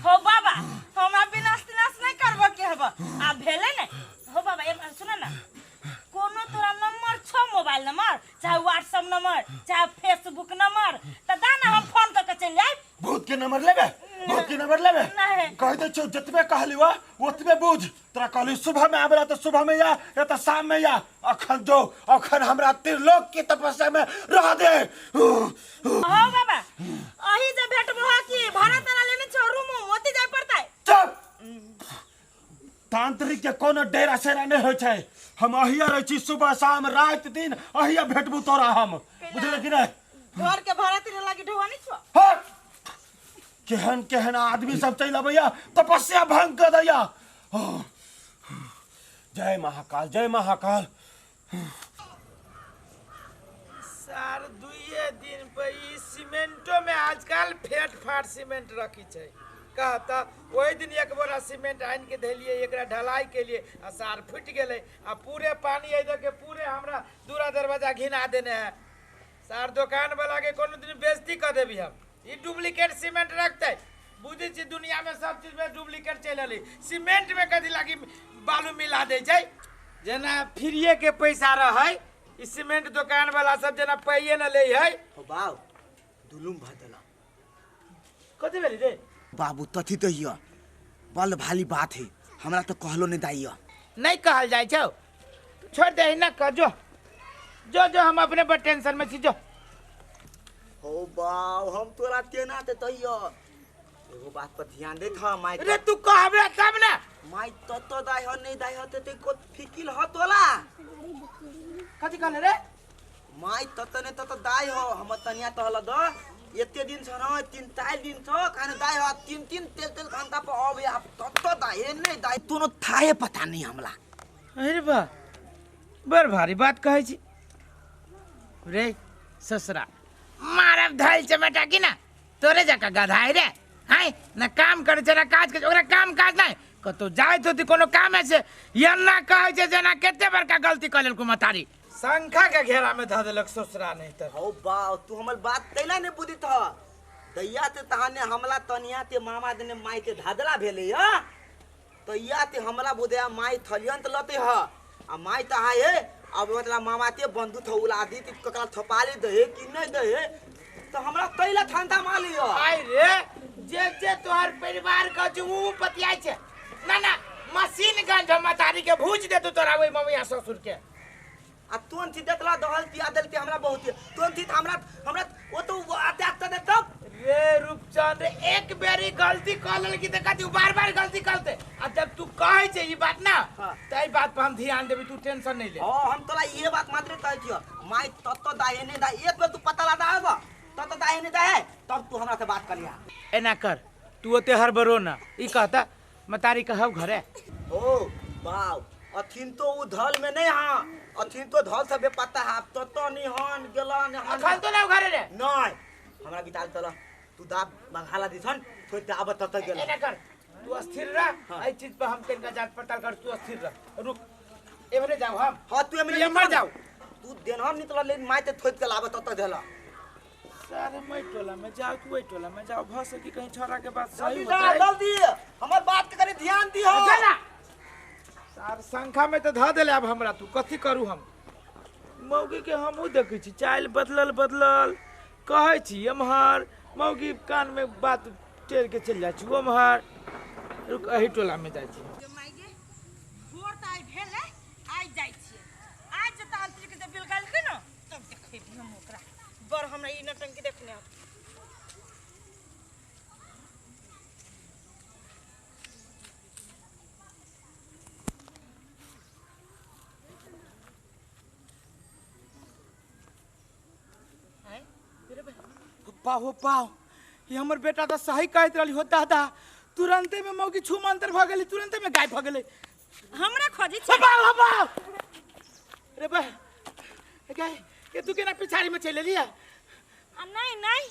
हो बाबा हमरा विनाश तिनाश नहीं करबो के हब आ भेले ने। हो बाबा एक सुन ना, कोनो तोरा नंबर छौ मोबाइल नंबर चाहे व्हाट्सएप नंबर चाहे फेसबुक नंबर त दा ना हम फोन क के चलि जायब भूत के नंबर लेबे भूत के नंबर लेबे नहीं। कह दे छौ जतबे कहली वा ओतबे बुझ तोरा कहली सुबह में आबेला तो सुबह में या या तो शाम में या अखन जो अखन हमरा त्रिलोक के तपस्या में रह दे हो बाबा अही जे भेटबो ह कि भाड़ा ताड़ा लेने छौ रूम उम ओती जाय पड़तै चुप तांत्रिक के कोनो डेरा सेरा नहीं होइ छै हम अहिया रहै छी सुबह शाम राति दिन अहिया भेटबू तोरा हम बुझले कि नहीं घर के भाड़ा तेरे लागी ढोआ नहीं छौ हट! केहन केहन आदमी सब चलि अबैया तपस्या भंग कर दैया जय महाकाल जय महाकाल सार दुइये दिन पर ई सीमेंटो में आजकल फेट फाट सीमेंट रखी छै कहता ओहि दिन एक बोरा सीमेंट आनि के धैलियै एकरा ढलाई के लिए आ सार फूटि गेलै आ पूरे पानी एहि दऽ के पूरे हमरा दूरा दरवाजा घिना देने है सार दोकान वाला के कोनो दिन बेइज्जती कऽ देबी हम ई डुप्लीकेट सीमेंट रखतै बुझै छी दुनिया में सब चीज में डुप्लीकेट चलि रहलै सीमेंट में कथी लागी बालू मिला दै छै जेना फ्रीए के पैसा रहै ई सीमेंट दोकान वाला सब जेना पाइए न लै है हो बाउ दुलुम भऽ देला कथी भेलै रे बाबू तथी तो हिय बल भाली बात है हमरा तो कहलो नहीं दाई नहीं कहल जाइ छौ छोड़ दे ना कह जो जो जो हम अपने पर टेंशन में छी जो हो बाउ हम तोरा केना ते तैयो एगो बात पर ध्यान देत ह माई रे तू कहबे तब ना माई तो तो दाई ह नहीं दाई ह ते ते को फिकिल ह तोला कथी कहले रे माई त त ने त त दाई हो हमर तनिया तहल द एते दिन छ न तीन चार दिन छ खाने दाई हो तीन तीन तेल तेल घंटा पर अब आप त त दाई हे नहीं दाई तोनो थाहे पता नहीं हमला अरे बा बड़ भारी बात कहै छी रे ससुरा मारब धैल चमेटा की ना तोरे जकाँ गधा है रे हाय ना काम करे छै ना काज करे छै ओकरा काम काज नहि कतौ जाइत होती कोनो काम है से एना कहै छै जेना कते बड़का गलती कऽ लेलको मतारी शंखा के घेरा में धऽ देलक ससुरा नहीं तऽ हौ बा तू हमर बात तैला नहीं बुझित ह दैया ते तहाने हमला तनिया ते मामा देने माई के धादरा भेले ह तैया ते हमला बुझया माई थलियन त लते ह आ माई त आए हे अब मतलब मामा ते बंदू थ उला दी ते ककरा थपाली दहे कि नहीं दहे तो हमरा तैला ठंडा माली ह आइ रे जे जे तोहर परिवार के छै उ पतियाइ छै ना ना मशीन गंज हम मतारी के भूज देतौ तोरा ओहि ममिया ससुर के आ तोन थी देखला दहल पिया देलके हमरा बहुत तोन थी हमरा हमरा ओ तो आते आते दे तब रे रूपचंद एक बेरी गलती कर लेलकी तऽ कथी बार बार गलती करते आ जब तू कहै छै ई बात ना हाँ। तऽ एहि बात पर हम ध्यान देबै तू टेंशन नहीं ले हाँ हम तोरा ये बात मात्र कहै छियो माय तत दाहे नहीं दाहे एक बेर तू पता लगा आब तत दाहे नहीं दाहे तब तू हमरा से बात करिया एना कर तू ओते हड़बड़ो ना ई कहता मतारी कहब घरे ओ बाव अथिन तो उ धल में नहीं हाँ अथिन तो धल से बेपता है तत तो नहीं हन गेला नहीं हन अखन तो ना घरे रे नहीं हमरा बिताल तला तू दाब मंगाला दिसन थोड़ी दाब तत गेला एना कर तू स्थिर रह एहि चीज पर हम कनिका जांच पड़ताल कर तू स्थिर रह रुक एमरे जाओ हम हाँ तू एमरे एमहर जाओ तू देनहर निकल ले माय ते थोड़ के लाब तत देला सारे मैं टोला में जाओ तू टोला में जाओ भ सकी कहीं छोरा के बात सही जल्दी जा होतै जल्दी हमर बात के कनी ध्यान दिहो चला सार शंखा में तो धऽ देले अब हमरा तू कथी करू हम मौगी के हमहूँ देखै छी चालि बदलल बदलल कहै छी एम्हर मौगी कान में बात टेर के चलि जाइ छी ओम्हर रुक एही टोला में जाइ छी गे माय गे भोर तऽ आइ भेलै आइ जाइ छियै आज जे तांत्रिक जे बिल गेलकै ने तब देखेबै हम ओकरा बड़ हमरा ई नटंकी देखने आब पाहो पाहो ये हमर बेटा तऽ सही कहैत रहली हो दादा तुरंते में मौगी छू मंतर भऽ गेली तुरंते में गायब भऽ गेलै हमरा खोजै हो छै पाहो हो पाहो रे बा गे के तू केना पिछाड़ी में चलि एलियै आ नहीं नहीं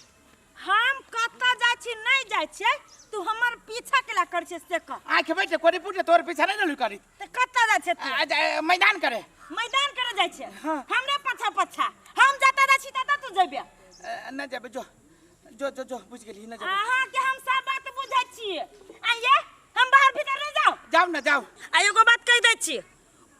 हम कतऽ जाइ छी नहीं जाइ छियै तू हमर पीछा केला कर छियै से कह आँखि बैठे कोरे पुटे तोर पीछा नहीं ने करी तऽ कतऽ जाइ छियै तू मैदान करे मैदान करे जाइ छियै हाँ। हमरे पाछा पाछा हम जतऽ जाइ छी ततऽ तू जेबे न जेबे जो जो जो जो बुझि गेली न जेबे अहाँ के हम सब बात बुझै छियै आइये हम बाहर भीतर नहीं जाओ जाओ ना जाओ आ एगो बात कहि दै छी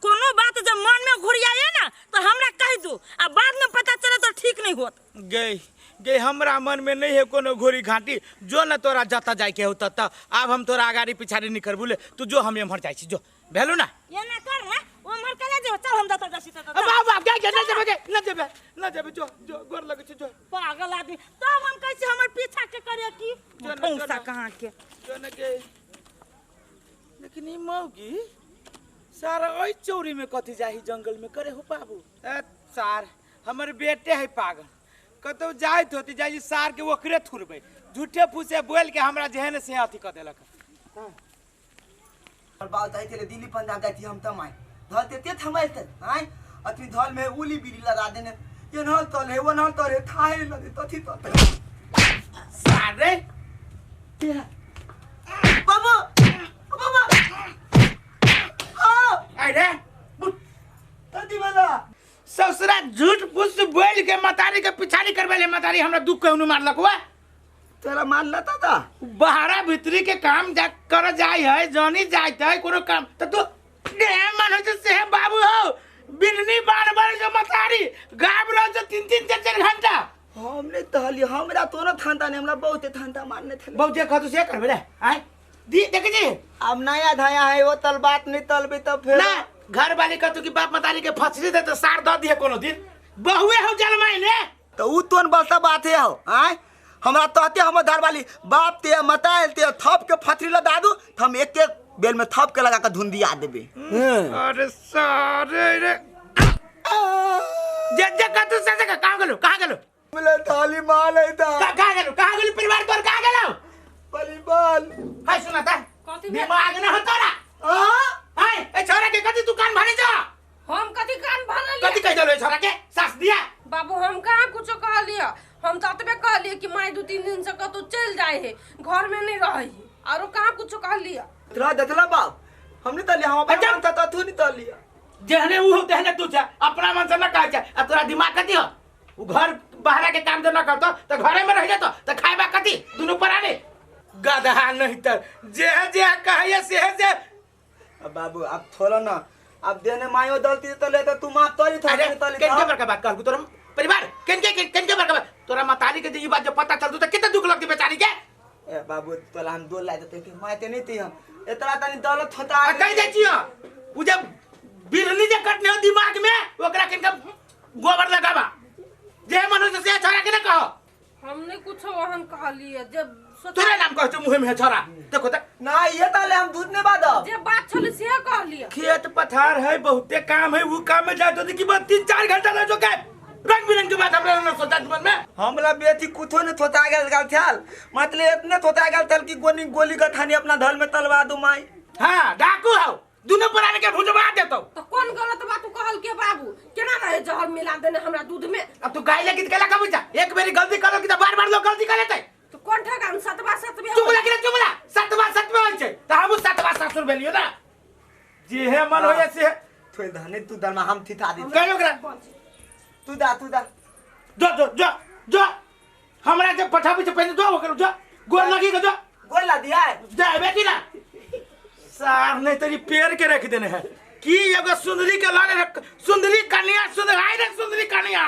कोनो बात जब मन में घुरियाए ना तो हमरा कह दू आ बाद में पता चले तो ठीक नहीं होत। गई गई हमरा मन में नहीं है कोनो घोरी घाटी जो न तोरा जता जाए के हो तत आब हम तोरा अगाड़ी पिछाड़ी नहीं कर बोले तू जो हम एम्हर जाइ छी जो भेलू ना ये ना कर ना ओम्हर कला जो चल हम जता जाइ छी तत। अब बाप बाप गए न जेबे गे न जेबे न जेबे जो जो गोर लगे छी जो। पागल आदमी तब हम कैसे हमर पीछा के करे की जो ना, जो फौसा ना। कहाँ के जो न गे। लेकिन ई मौगी सारा ओइ चौरी में कथी जाही जंगल में करे हो बाबू। ए सार हमर बेटे है पागल कतौ जाइत होती जाइ सार के ओकरे थुरबै झूठे फूसे बोल के हमरा जेहन से अथी क देलक। और बात जाई थे दिल्ली पंजाब जाई थी हम त माय धल ते ते थमाइल त आय अथी धल में उली बिली लगा देने ये नल तल है वो नल तल है थाहे लगे तथी तल सार रे बाबू बाबा हां आइ रे तथी वाला ससुरा झूठ फूस बोल के मतारी के पिछाड़ी करबे मतारी हमरा दुख कहनु मारलक हुआ तोरा मान लता ता बाहरा भीतरी के काम जा कर जाय है जानी जाइत है कोनो काम त तू मन हो से बाबू हो बिननी बार बार जो मतारी गाब रहो जो तीन तीन चार चार घंटा। हमने तहली हमरा तो न थांता ने हमरा बहुते थांता मारने थे बहुत जे कहतु से करबे रे आय दी देख जी अब नया धाया है वो तल बात नहीं तलबे तब फिर ना घर वाले कहतु कि बाप मतारी के फसरी दे तो सार द दिए कोनो दिन बहुए हो जलमाई ने तो उ तोन बलता बात है हो आय हमरा तहते हमर घर वाली बाप ते मतायल ते थप के फथरी ल दादू त हम एक एक बेल में थप के लगा के धुन दिया देबे। अरे सारे रे जे जे कहतु से से कहां गेलो कहां गेलो बोले थाली माल है ता कहां गेलो कहां गेलो परिवार तोर कहां गेलो परिवार हाय सुना ता दिमाग न हो तोरा आ हाय ए छोरा के कथी तू कान भरे जा हम कथी कान भरल कथी कह देलो छोरा के सास दिया बाबू हम कहाँ कुछो कहलिए हम तो अतबे कहलिए कि माई 2-3 दिन से कतौ चल जाए है घर में नहीं रहे आरो कहाँ कुछो कहलिए तोरा देखला बाप हमने तलिया हम अपन मन त तू नहीं तलिया जेहने उ हो तेहने तू जा अपना मन से न कह जा आ तोरा दिमाग कथी हो उ घर बाहरा के काम जो न करतो त घरे में रह जातो त खाइबा कथी दुनु पराने गधा नहीं त जे जे कहैया से जे। अब बाबू अब थोड़ा ना अब देने मायो दलती त ले त तू माफ तली अरे थोड़ी तली केन के बड़का बात कहलकू तोरा परिवार केन के केन के बड़का बात तोरा मतारी के जे ई बात जो पता चलतू त कितना दुख लगती बेचारी के। ए बाबू तोला हम दो ला देते के माय ते नहीं थी हम एतरा तनी दौलत होता आ कह दे छियो उ जे बिरनी जे कटने हो दिमाग में ओकरा केन के गोबर लगाबा जे मनुष्य से छोरा के न कहो। हमने कुछो वहन कहलिए जे तोरे नाम कहतो मुंह में छोरा देखो त ना ये ताले हम दूध ने बादब जे बात छले से कहलिए। खेत पथार है बहुते काम है वो काम में जाए तो कि बस 3-4 घंटा रह जो के रंग बिरंग के बात हमरा न सोचा मन में हमला बेटी कुथो ने थोता गेल गाल थ्याल मतलब इतने थोता गेल थल कि गोली गोली का थानी अपना धल में तलवा दू माई। हां डाकू हो दुनो पराने के भुजवा देतो तो कौन गलत बात तू कहल के बाबू केना रहे जहर मिला देने हमरा दूध में। अब तू गाय लगी केला का बुझा एक बेरी गलती करो कि त बार-बार लोग गलती करे ते तो कौन ठगा हम सतवा सतवे चुगला के चुगला सतवा सतवे होय छै त हमहु सतवा ससुर भेलियो ना जे हे मन होय से थोइ धने तू दरमा हम थिता दे कहियो ओकरा तू दा जो जो जो जो हमरा जे पठाबी छै पहिने जो ओकरा जो गोर लगी के जो गोर ला दिया जा बेटी ना सार नहीं तेरी पेड़ के रख देने है कि एगो सुंदरी के लाने सुंदरी कन्या सुंदर आई रे सुंदरी कन्या।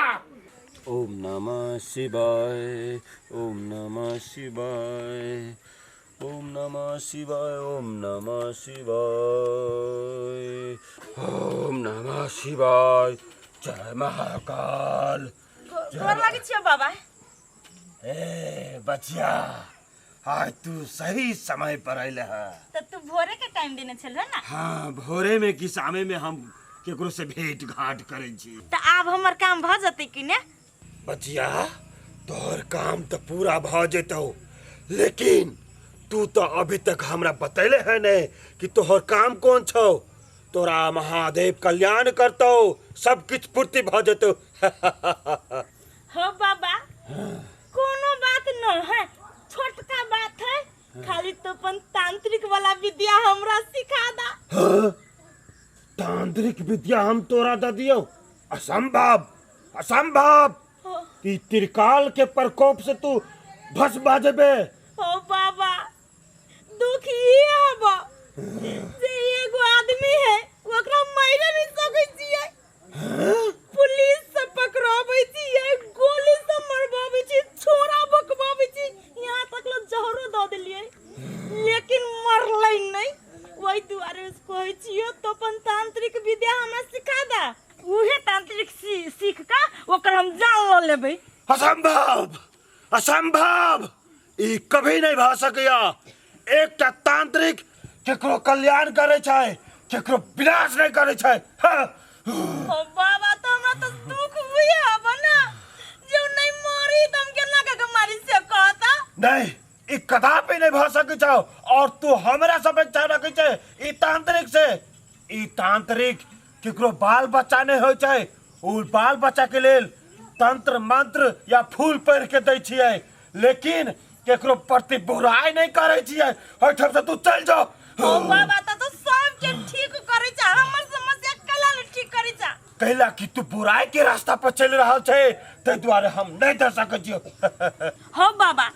ओम नमः शिवाय ओम नमः शिवाय ओम नमः शिवाय ओम नमः शिवाय ओम नमः शिवाय जय महाकाल। गोर लागै छियो बाबा। ए बचिया आज तू सही समय पर अइले है। त तू भोरे के टाइम देने छल ना। हाँ भोरे में कि शामे में हम केकरो से भेंट घाट करै छी। त आब हमर काम भ जतै कि ने? बचिया तोहर काम त पूरा भ जेतौ लेकिन तू तो अभी तक हमरा बतैले है ने कि तोहर काम कौन छौ। तोरा महादेव कल्याण करतौ सब किछ पूर्ति भ जेतौ। हो बाबा कोनो बात न है छोटका बात है खाली तो अपन तांत्रिक वाला विद्या हमरा सिखा दा। हाँ? तांत्रिक विद्या हम तोरा द दियो? असंभव असंभव। ई त्रिकाल के प्रकोप से तू भस्म जेबे। हो बाबा दुख ये हबो जे एगो आदमी है ओकरा मैं मारि नहि सकै छियै। पुलिस से पकड़ाबै छियै, गोली से मरबाबै छियै, छोरा बकबाबै छियै, यहाँ तक ले जहरो दऽ देलियै, लेकिन मरलै नहि। ओहि दुआरे कहै छियै तो अपन तांत्रिक विद्या हमरा सिखा दे, उहे तांत्रिक सीख कऽ ओकर हम जान लऽ लेबै। असंभव, असंभव, ई कभी नहीं भऽ सकैया। एकटा तांत्रिक केकरो कल्याण करै छै, केकरो विनाश नहीं करै छै। हाँ। ओ बाबा, तो हमरा तो दुख हुए हब ना जे उ नहीं मरी त हम केना के मारी से कहता। नहीं, ई कदापि नहीं भऽ सकै छौ। और तू हमरा से अपेक्षा रखै छै ई तांत्रिक से? ई तांत्रिक केकरो बाल बच्चा नहीं होइ छै, ओ बाल बच्चा के लेल तंत्र मंत्र या फूल पढ़ के दै छियै, लेकिन केकरो प्रति बुराई नहीं करै छियै। एहिठाम से तू चल जाओ। ओ बाबा, त तो सबके ठीक करै छै, हमर समस्या कैला ने ठीक करै छै? कैला कि तू बुराई के रास्ता पर चलि रहल छै, ताहि दुआरे हम नहीं दे सकै छियौ। हो बाबा,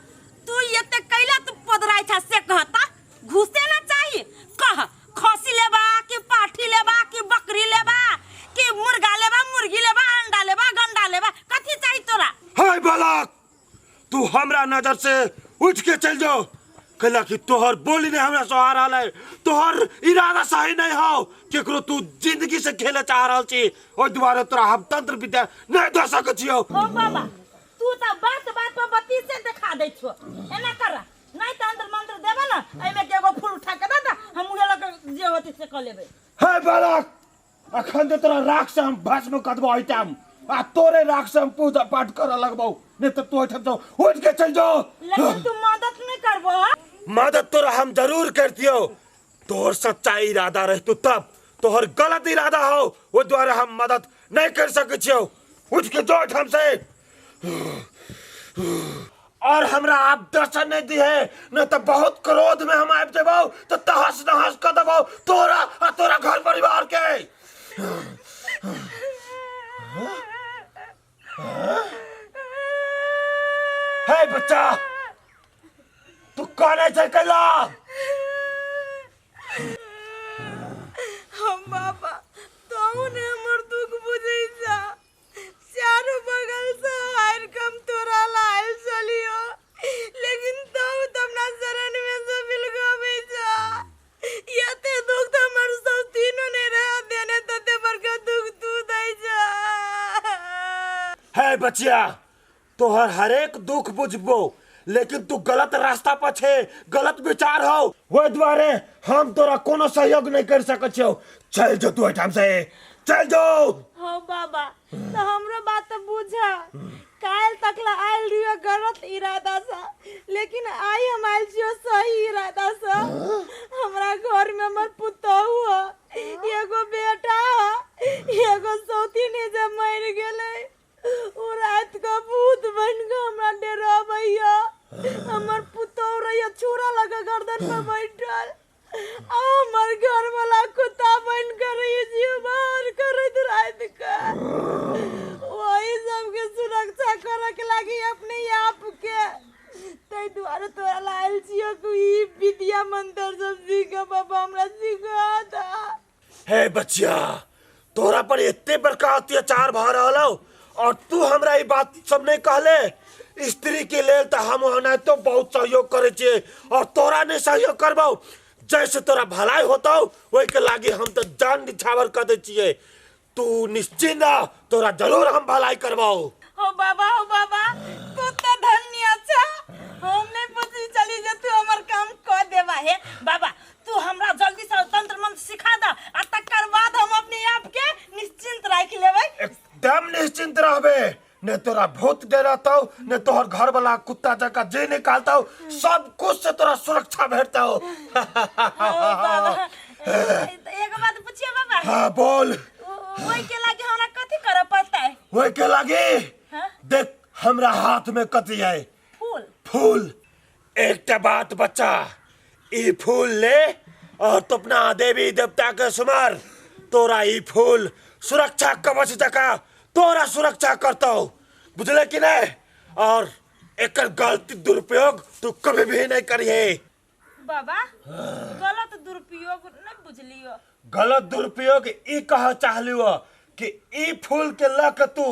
तू एते कैला तू पदराइ छ से कहता? घुसे ना चाही। कह, खसी लेबा कि पाठी लेबा कि बकरी लेबा कि मुर्गा लेबा, मुर्गी लेबा, अंडा लेबा, गंडा लेबा, कथी चाही तोरा? हे बालक, तू हमरा नजर से उठ के चल जाओ, कैला कि तोहर बोली नहीं हमरा सोहा रहल है, तोहर इरादा सही नहीं हो, केकरो तू जिंदगी से खेले चाह रहल छी, ओहि दुआरे तोरा हम तंत्र विद्या नहीं दे सकै छियौ। हो बाबा, तू तऽ बात बात पर बत्तीसे देखा दै छो। एना कर, नहीं तंत्र मंत्र देबे ना, एहिमे के एगो फूल उठा के दे दे, हम उहे लऽ के जे होतै से कऽ लेबै। हे बालक, अखन जे तोरा राख से हम भस्म कऽ देबौ एहिठाम, आ तोरे राख से हम पूजा पाठ करऽ लगबौ, नहीं तऽ तू एहिठाम से उठ के चलि जो। लेकिन तू मदद नहीं करबो? हाँ? मदद तोरा हम जरूर करतियौ, तोहर सच्चा इरादा रहतौ तब। तोहर गलत इरादा हो, ओहि दुआरे हम मदद नहीं कर सकै छियौ। उठ के जो एहिठाम से, और हमरा आप दर्शन नहीं दिहे, नहीं तो बहुत क्रोध में हम आबि जेबौ तो तहस नहस कर देबौ तोरा आ तोरा घर परिवार के। हे बच्चा, तू काने छै कैला? हम बाबा, तू ने हमर दुख बुझै छा। चारू बगल से हार के हम तोरा लायल चलियो, लेकिन तू तो अपना शरण में से बिलगावे जा। एते दुख तो हमर सब तीनों ने रह देने, तते बड़का दुख तू दै जा। हे बचिया, तोहर हरेक दुख बुझबो, लेकिन तू गलत रास्ता पर छे, गलत विचार हो, ओहि दुआरे हम तोरा कोनो सहयोग नहीं कर सकै छियौ। चल जो तू एहिठाम से चल जो। हो बाबा, तो हमरो बात तो बुझा। काल तक ला आयल रहियो गलत इरादा से, लेकिन आई हम आयल छियो सही इरादा से। हमरा घर में हमर पुतहु ह, एगो बेटा ह, एगो सौतीन है जे मरि गेलै। उ रात के भूत बन के हमरा डराबैया। हमर पुतहु रहिया छुरा लगा गर्दन पर बैठल, आ हमर घर वाला कुत्ता बन के रही जीव बाहर करैत रात के। वही सबके सुरक्षा करे के लागी अपने आप के, ताहि दुआरे तोरा लायल छियो कि ई विद्या मंत्र सब सीख बाबा, हमरा सिखा दा। हे बचिया, तोरा पर एते बड़का अत्याचार भऽ रहल हौ और तू हमरा ई बात सब नहीं कहले? स्त्री के लेल तऽ हम ओनाहितो बहुत सहयोग करै छियै, और तोरा नहीं सहयोग करबौ? जैसे तोरा भलाई होतौ ओहि के लागी हम तऽ जान निछावर कर दै छियै। तू निश्चिंत रह, तोरा जरूर हम भलाई करबौ। हो बाबा, हो बाबा, तू तो धन्य छा। हम नहीं पूछी चली जे तू हमर काम क देबा। हे बाबा, तू हमरा जल्दी से तंत्र मंत्र सिखा दा, आ तकर बाद हम अपने आप के निश्चिंत राखि लेबै। एकदम निश्चिंत रहबे, ने तोरा भूत डरातौ, ने तोहर घर वाला कुत्ता जका जे निकालतौ, सब कुछ से तोरा सुरक्षा भेटतौ। हो बाबा, एगो बात पूछिए बाबा? हाँ, बोल। ओहि के लागी हमरा कथी करऽ पड़तै? ओहि के लागी? हाँ? देख, हमरा हाथ में कथी है? फूल। फूल। एकटा बात बच्चा, ई फूल ले और तो अपना देवी देवता के सुमर, तोरा ई फूल सुरक्षा कवच जका तोरा सुरक्षा करतौ, बुझले कि नहीं? और एकर गलती दुरुपयोग तू कभी भी नहीं करिहे। बाबा, गलत दुरुपयोग नहीं बुझलियो। गलत दुरुपयोग ई कह चाहलियो कि ई फूल के लऽ के तू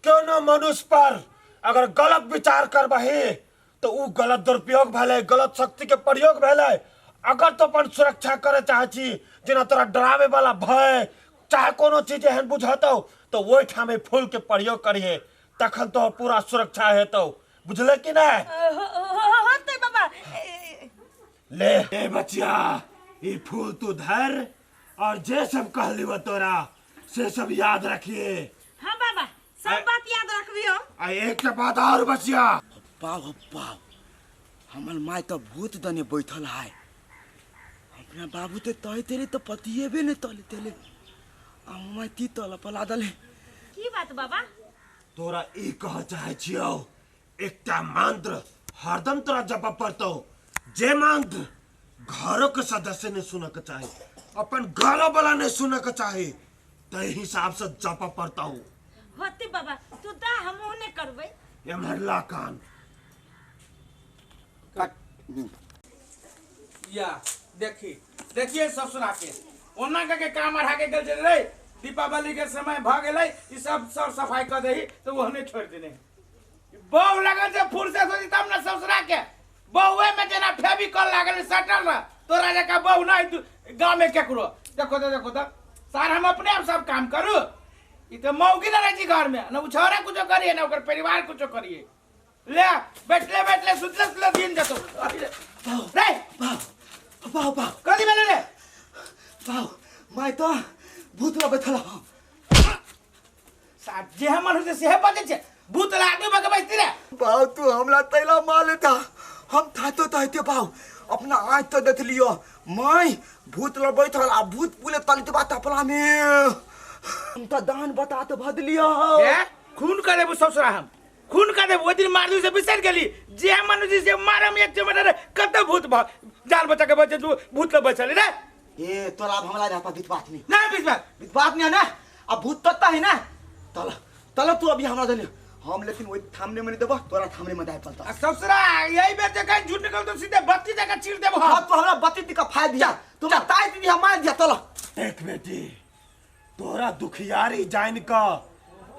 कोनो मनुष्य पर अगर गलत विचार करबही तो उ गलत दुरुपयोग भेलै, गलत शक्ति के प्रयोग भेलै। अगर तो अपन सुरक्षा करे चाहै छी, जेना तोरा डरावे वाला भय चाहे कोनो चीज एहन बुझतौ तो ओहिठाम ई फूल के प्रयोग करिहे, तखन तोहर पूरा सुरक्षा हेतौ। बुझले कि नहीं? होतै बाबा। ले ए बचिया, ई फूल तू धर और जे सब कहली वो तोरा से सब याद रखिए। हाँ बाबा, सब बात याद रखबी हम। आ एक बात और बचिया। बाप बाप, हमर माय तो भूत दने बैठल है। अपना बाबू ते तय तेरे तो पतिएबे ने तले तेले आ माय ती तल पला दले। की बात बाबा? तोरा ई कह चाहे छियौ, एकटा मंत्र हरदम तोरा जप पड़तौ, जे मंत्र घरों के सदस्य ने सुनऽ के चाही, अपन घरों वाला ने सुनऽ के चाही, तै हिसाब से जप पड़तौ। होते बाबा, तू दा हम ओने करबै। एम्हर ला कान। या देखी देखिए ससुरा के ओना के काम अढ़ा के गेल छलै रे। दीपावली के समय भ गेलै, ई सब सर सफाई कर दही तो ओहने छोड़ देने। बहु लगल छै फुर्सत होती तब ने ससुरा के। बहुए में जेना फेविकॉल लागल सटल रह, तोरा जकाँ बहु नहीं गाँव में केकरो। देखो तो देखो तो सार हम अपने आप सब काम करू। ई तो मौगी ना रहै छी घर में, न उ छौड़ा कुछो करिए न ओकर परिवार कुछो करिए। ले बैठले बैठले सुतले सुतले दिन जतो रे। बाप बाप बाप, कथी भेलै रे? बाप माय तो भूत ला बैठल हँ। सार जे हमर होइ छै सेहे बजै छै, भूत ला आदमी भऽ के बैसती रे। बाप तू हमला तैला मार लेता, हम थातो तहते बाप अपना आँख तो देख लियो माय भूत ला बैठल आ भूत पुले तली तो बात अपना में हम तो दान बता तो भद लियो। ए खून कर देबू ससुरा, हम खून कर देबू। ओहि दिन मारलू से बिसरि गेली, जे हम मनुष्य से मारम एक चमड़ा रे कत भूत भ जान बचा के बचे तू भूत ला बैठल रे। ए तोरा अब हमला रहता बीत बात नहीं ना बीत बात बीत बात नहीं है ना, अब भूत तत्ता है ना तल तल तू अभी हमरा देले हम, लेकिन वही थामने में नहीं देबो तोरा थामने में दाय पलता। आ ससुरा यही बेर जे कहीं झूठ निकल तो सीधे बत्ती जगह चीर देबो। हां तू हमरा बत्ती दिका फाड़ दिया, तू हमरा ताय दिया मार दिया तल। देख बेटी, तोरा दुखियारी जान का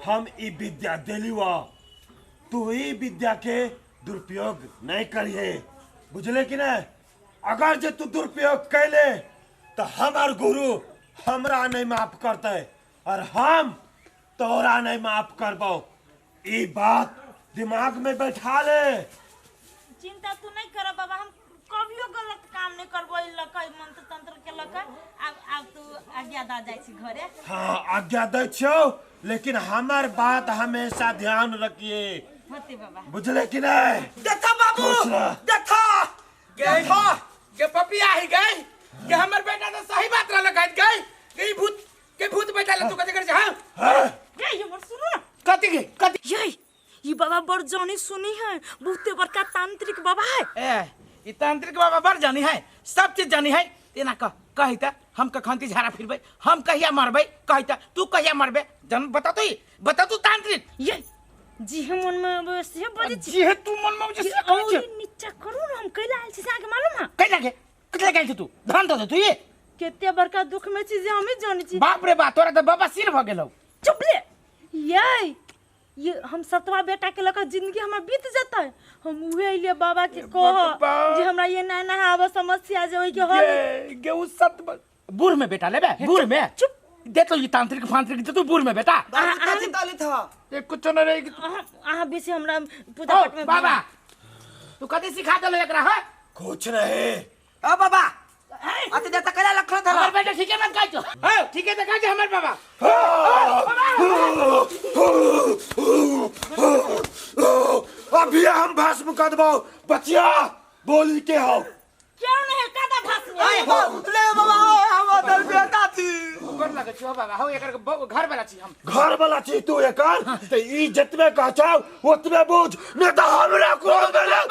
हम ई विद्या देली वा, तू ई विद्या के दुरुपयोग नहीं करिए, बुझले कि नहीं? अगर जे तू दुरुपयोग कैले तो हमार गुरु हमरा नहीं माफ करते और हम तोरा नहीं माफ करबो। ई बात दिमाग में बैठा ले। चिंता तू नहीं कर बाबा, हम कभियो गलत काम नहीं करबो ई लक मंत्र तंत्र के लक। अब तू आज्ञा दा जाय छी घरे। हाँ आज्ञा दै छियौ, लेकिन हमार बात हमेशा ध्यान रखिए। होते बाबा, बुझले कि नहीं? देखा बाबू, देखा देखा के पपिया ही गई के हमर बेटा तो सही बात रहल कहत गई के भूत के भूत बैठा ले तू कथि कर छे? हां ये हमर सुनू ना कथि के कथि? ये ई बाबा बड़ जानी सुनी है, बहुते बड़का तांत्रिक बाबा है। ए ई तांत्रिक बाबा बड़ जानी है, सब चीज जानी है। तेना कह कही त हम कखन झाड़ा फिरबै, हम कहिया मरबै, कही त तू कहिया मरबे, जन बता तू, बता तू तांत्रिक। ये जी हम मन में अबै से बजै छी। जी हे तू मन में अबै से कहै छी। और नीचा करू न, हम कैला आयल छी से अहाँके मालूम है? कैला के कथि लए गेल छी तू? धन दऽ दे तू ये। केते बड़का दुख में छी जे हमें जानै छी। बाप रे बाप, तोरा तऽ बाबा सिर भऽ गेलौ। चुप ले ये ये हम सतवा बेटा के लकर जिंदगी हमर बीत जतै। हम उहे अइलिए बाबा के कह जे हमरा ये ना ना आब समस्या जे ओइ के हल। ये गे उ सत बूढ़ में बेटा लेबे, बूढ़ में चुप दे तो ये तांत्रिक फांत्रिक दे तू बूढ़ में बेटा। बाबू कथी ताली था? ये कुछ न रही। अहाँ बेसी हमरा पूजा पाठ में बाबा तू कथी सिखा देलो एकरा? हां कुछ नहीं। ओ बाबा अते देता कला लखन था। हमर बेटा ठीके मत कहै छौ। हां ठीके त कहै छै हमर बाबा। अभी हम भस्म कर देबौ बचिया, बोली के हो क्यों नहीं कादा भस्म? अरे बाप ले बाबा, हम दर बेटा थी। गोर लगै छियौ बाबा, हौ एकर घर वाला छी हम। घर वाला छी तू एकर, त ई जतबे कह छौ ओतबे बुझ, नहीं त हमरा क्रोध भेलै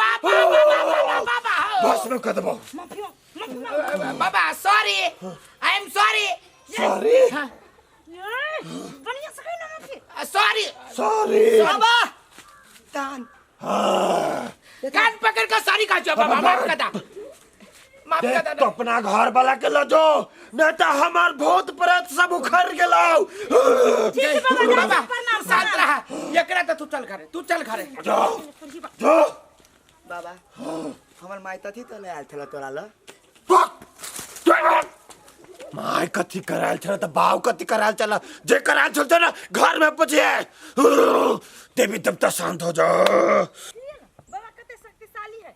भस्म कर देबौ। माफी माफी बाबा, sorry, I am sorry. Sorry? बढ़िया से कहि ना माफी। सॉरी सॉरी बाबा तान हां कान पकड़ के सॉरी कह छौ बाबा, माफ कर दा, माफ कर देख दे तो अपना घर वाला के ल जो, नहीं तो हमार भूत प्रेत सब उखड़ गेलौ। ठीक छै बाबा, बाबा, प्रणाम, तू शांत रहा। एकरा तो तू चल घरे, तू चल घरे। जो जो। बाबा, हमर माय तथी तो ले आयल छल तोरा ल। माय कथी करायल छल त बाव कथी करायल छल, जे करायल छल ना घर में पुछिए। देवी देवता शांत हो जाओ। बाबा कते शक्तिशाली है।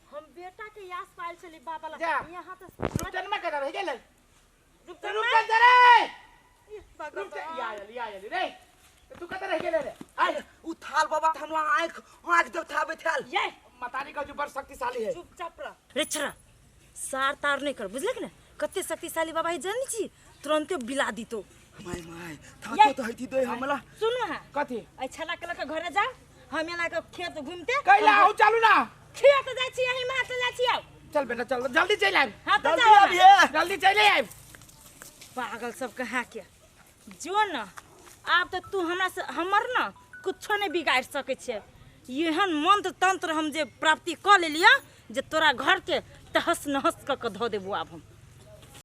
हम बेटा के यास पायल छली बाबा ला। जा। यहाँ तो रुपचनमा कता रहि गेलै? रुपचनमा? रुपचन रे, बाबा। रुपचन, या आयल, या आयल रे। तू कता रहि गेलै रे? आइ। उ थाल बाबा हमरा आँख आँख देवताबे थाल। ये मतारी का जो बड़ शक्तिशाली है। चुपचाप रह रे छरा, सार तार नहीं कर, बुझले कि ना? कते शक्तिशाली बाबा है जानी छी, तुरंते बिला दीतो। My my ये। थातो तो हइती दे हमला। सुनु हाँ। कथी? ऐ छला के लके घरे जा, हम एना के खेत घूमते। कैला आउ, चलू ना। खेत जाइ छी, यही मार चल जाइ छी आउ। चल बेटा चल, जल्दी चल आब। हाँ तो जल्दी जाओ। आबिए। जल्दी चले आब। पागल सब कहाँ के जो न, आब तो तू हमरा से हमर न कुछो नहीं बिगाड़ सकै छै। एहन मंत्र तंत्र हम जे प्राप्ति कऽ लेलियै जे तोरा घर के तहस नहस कऽ के धऽ देबो आब हम।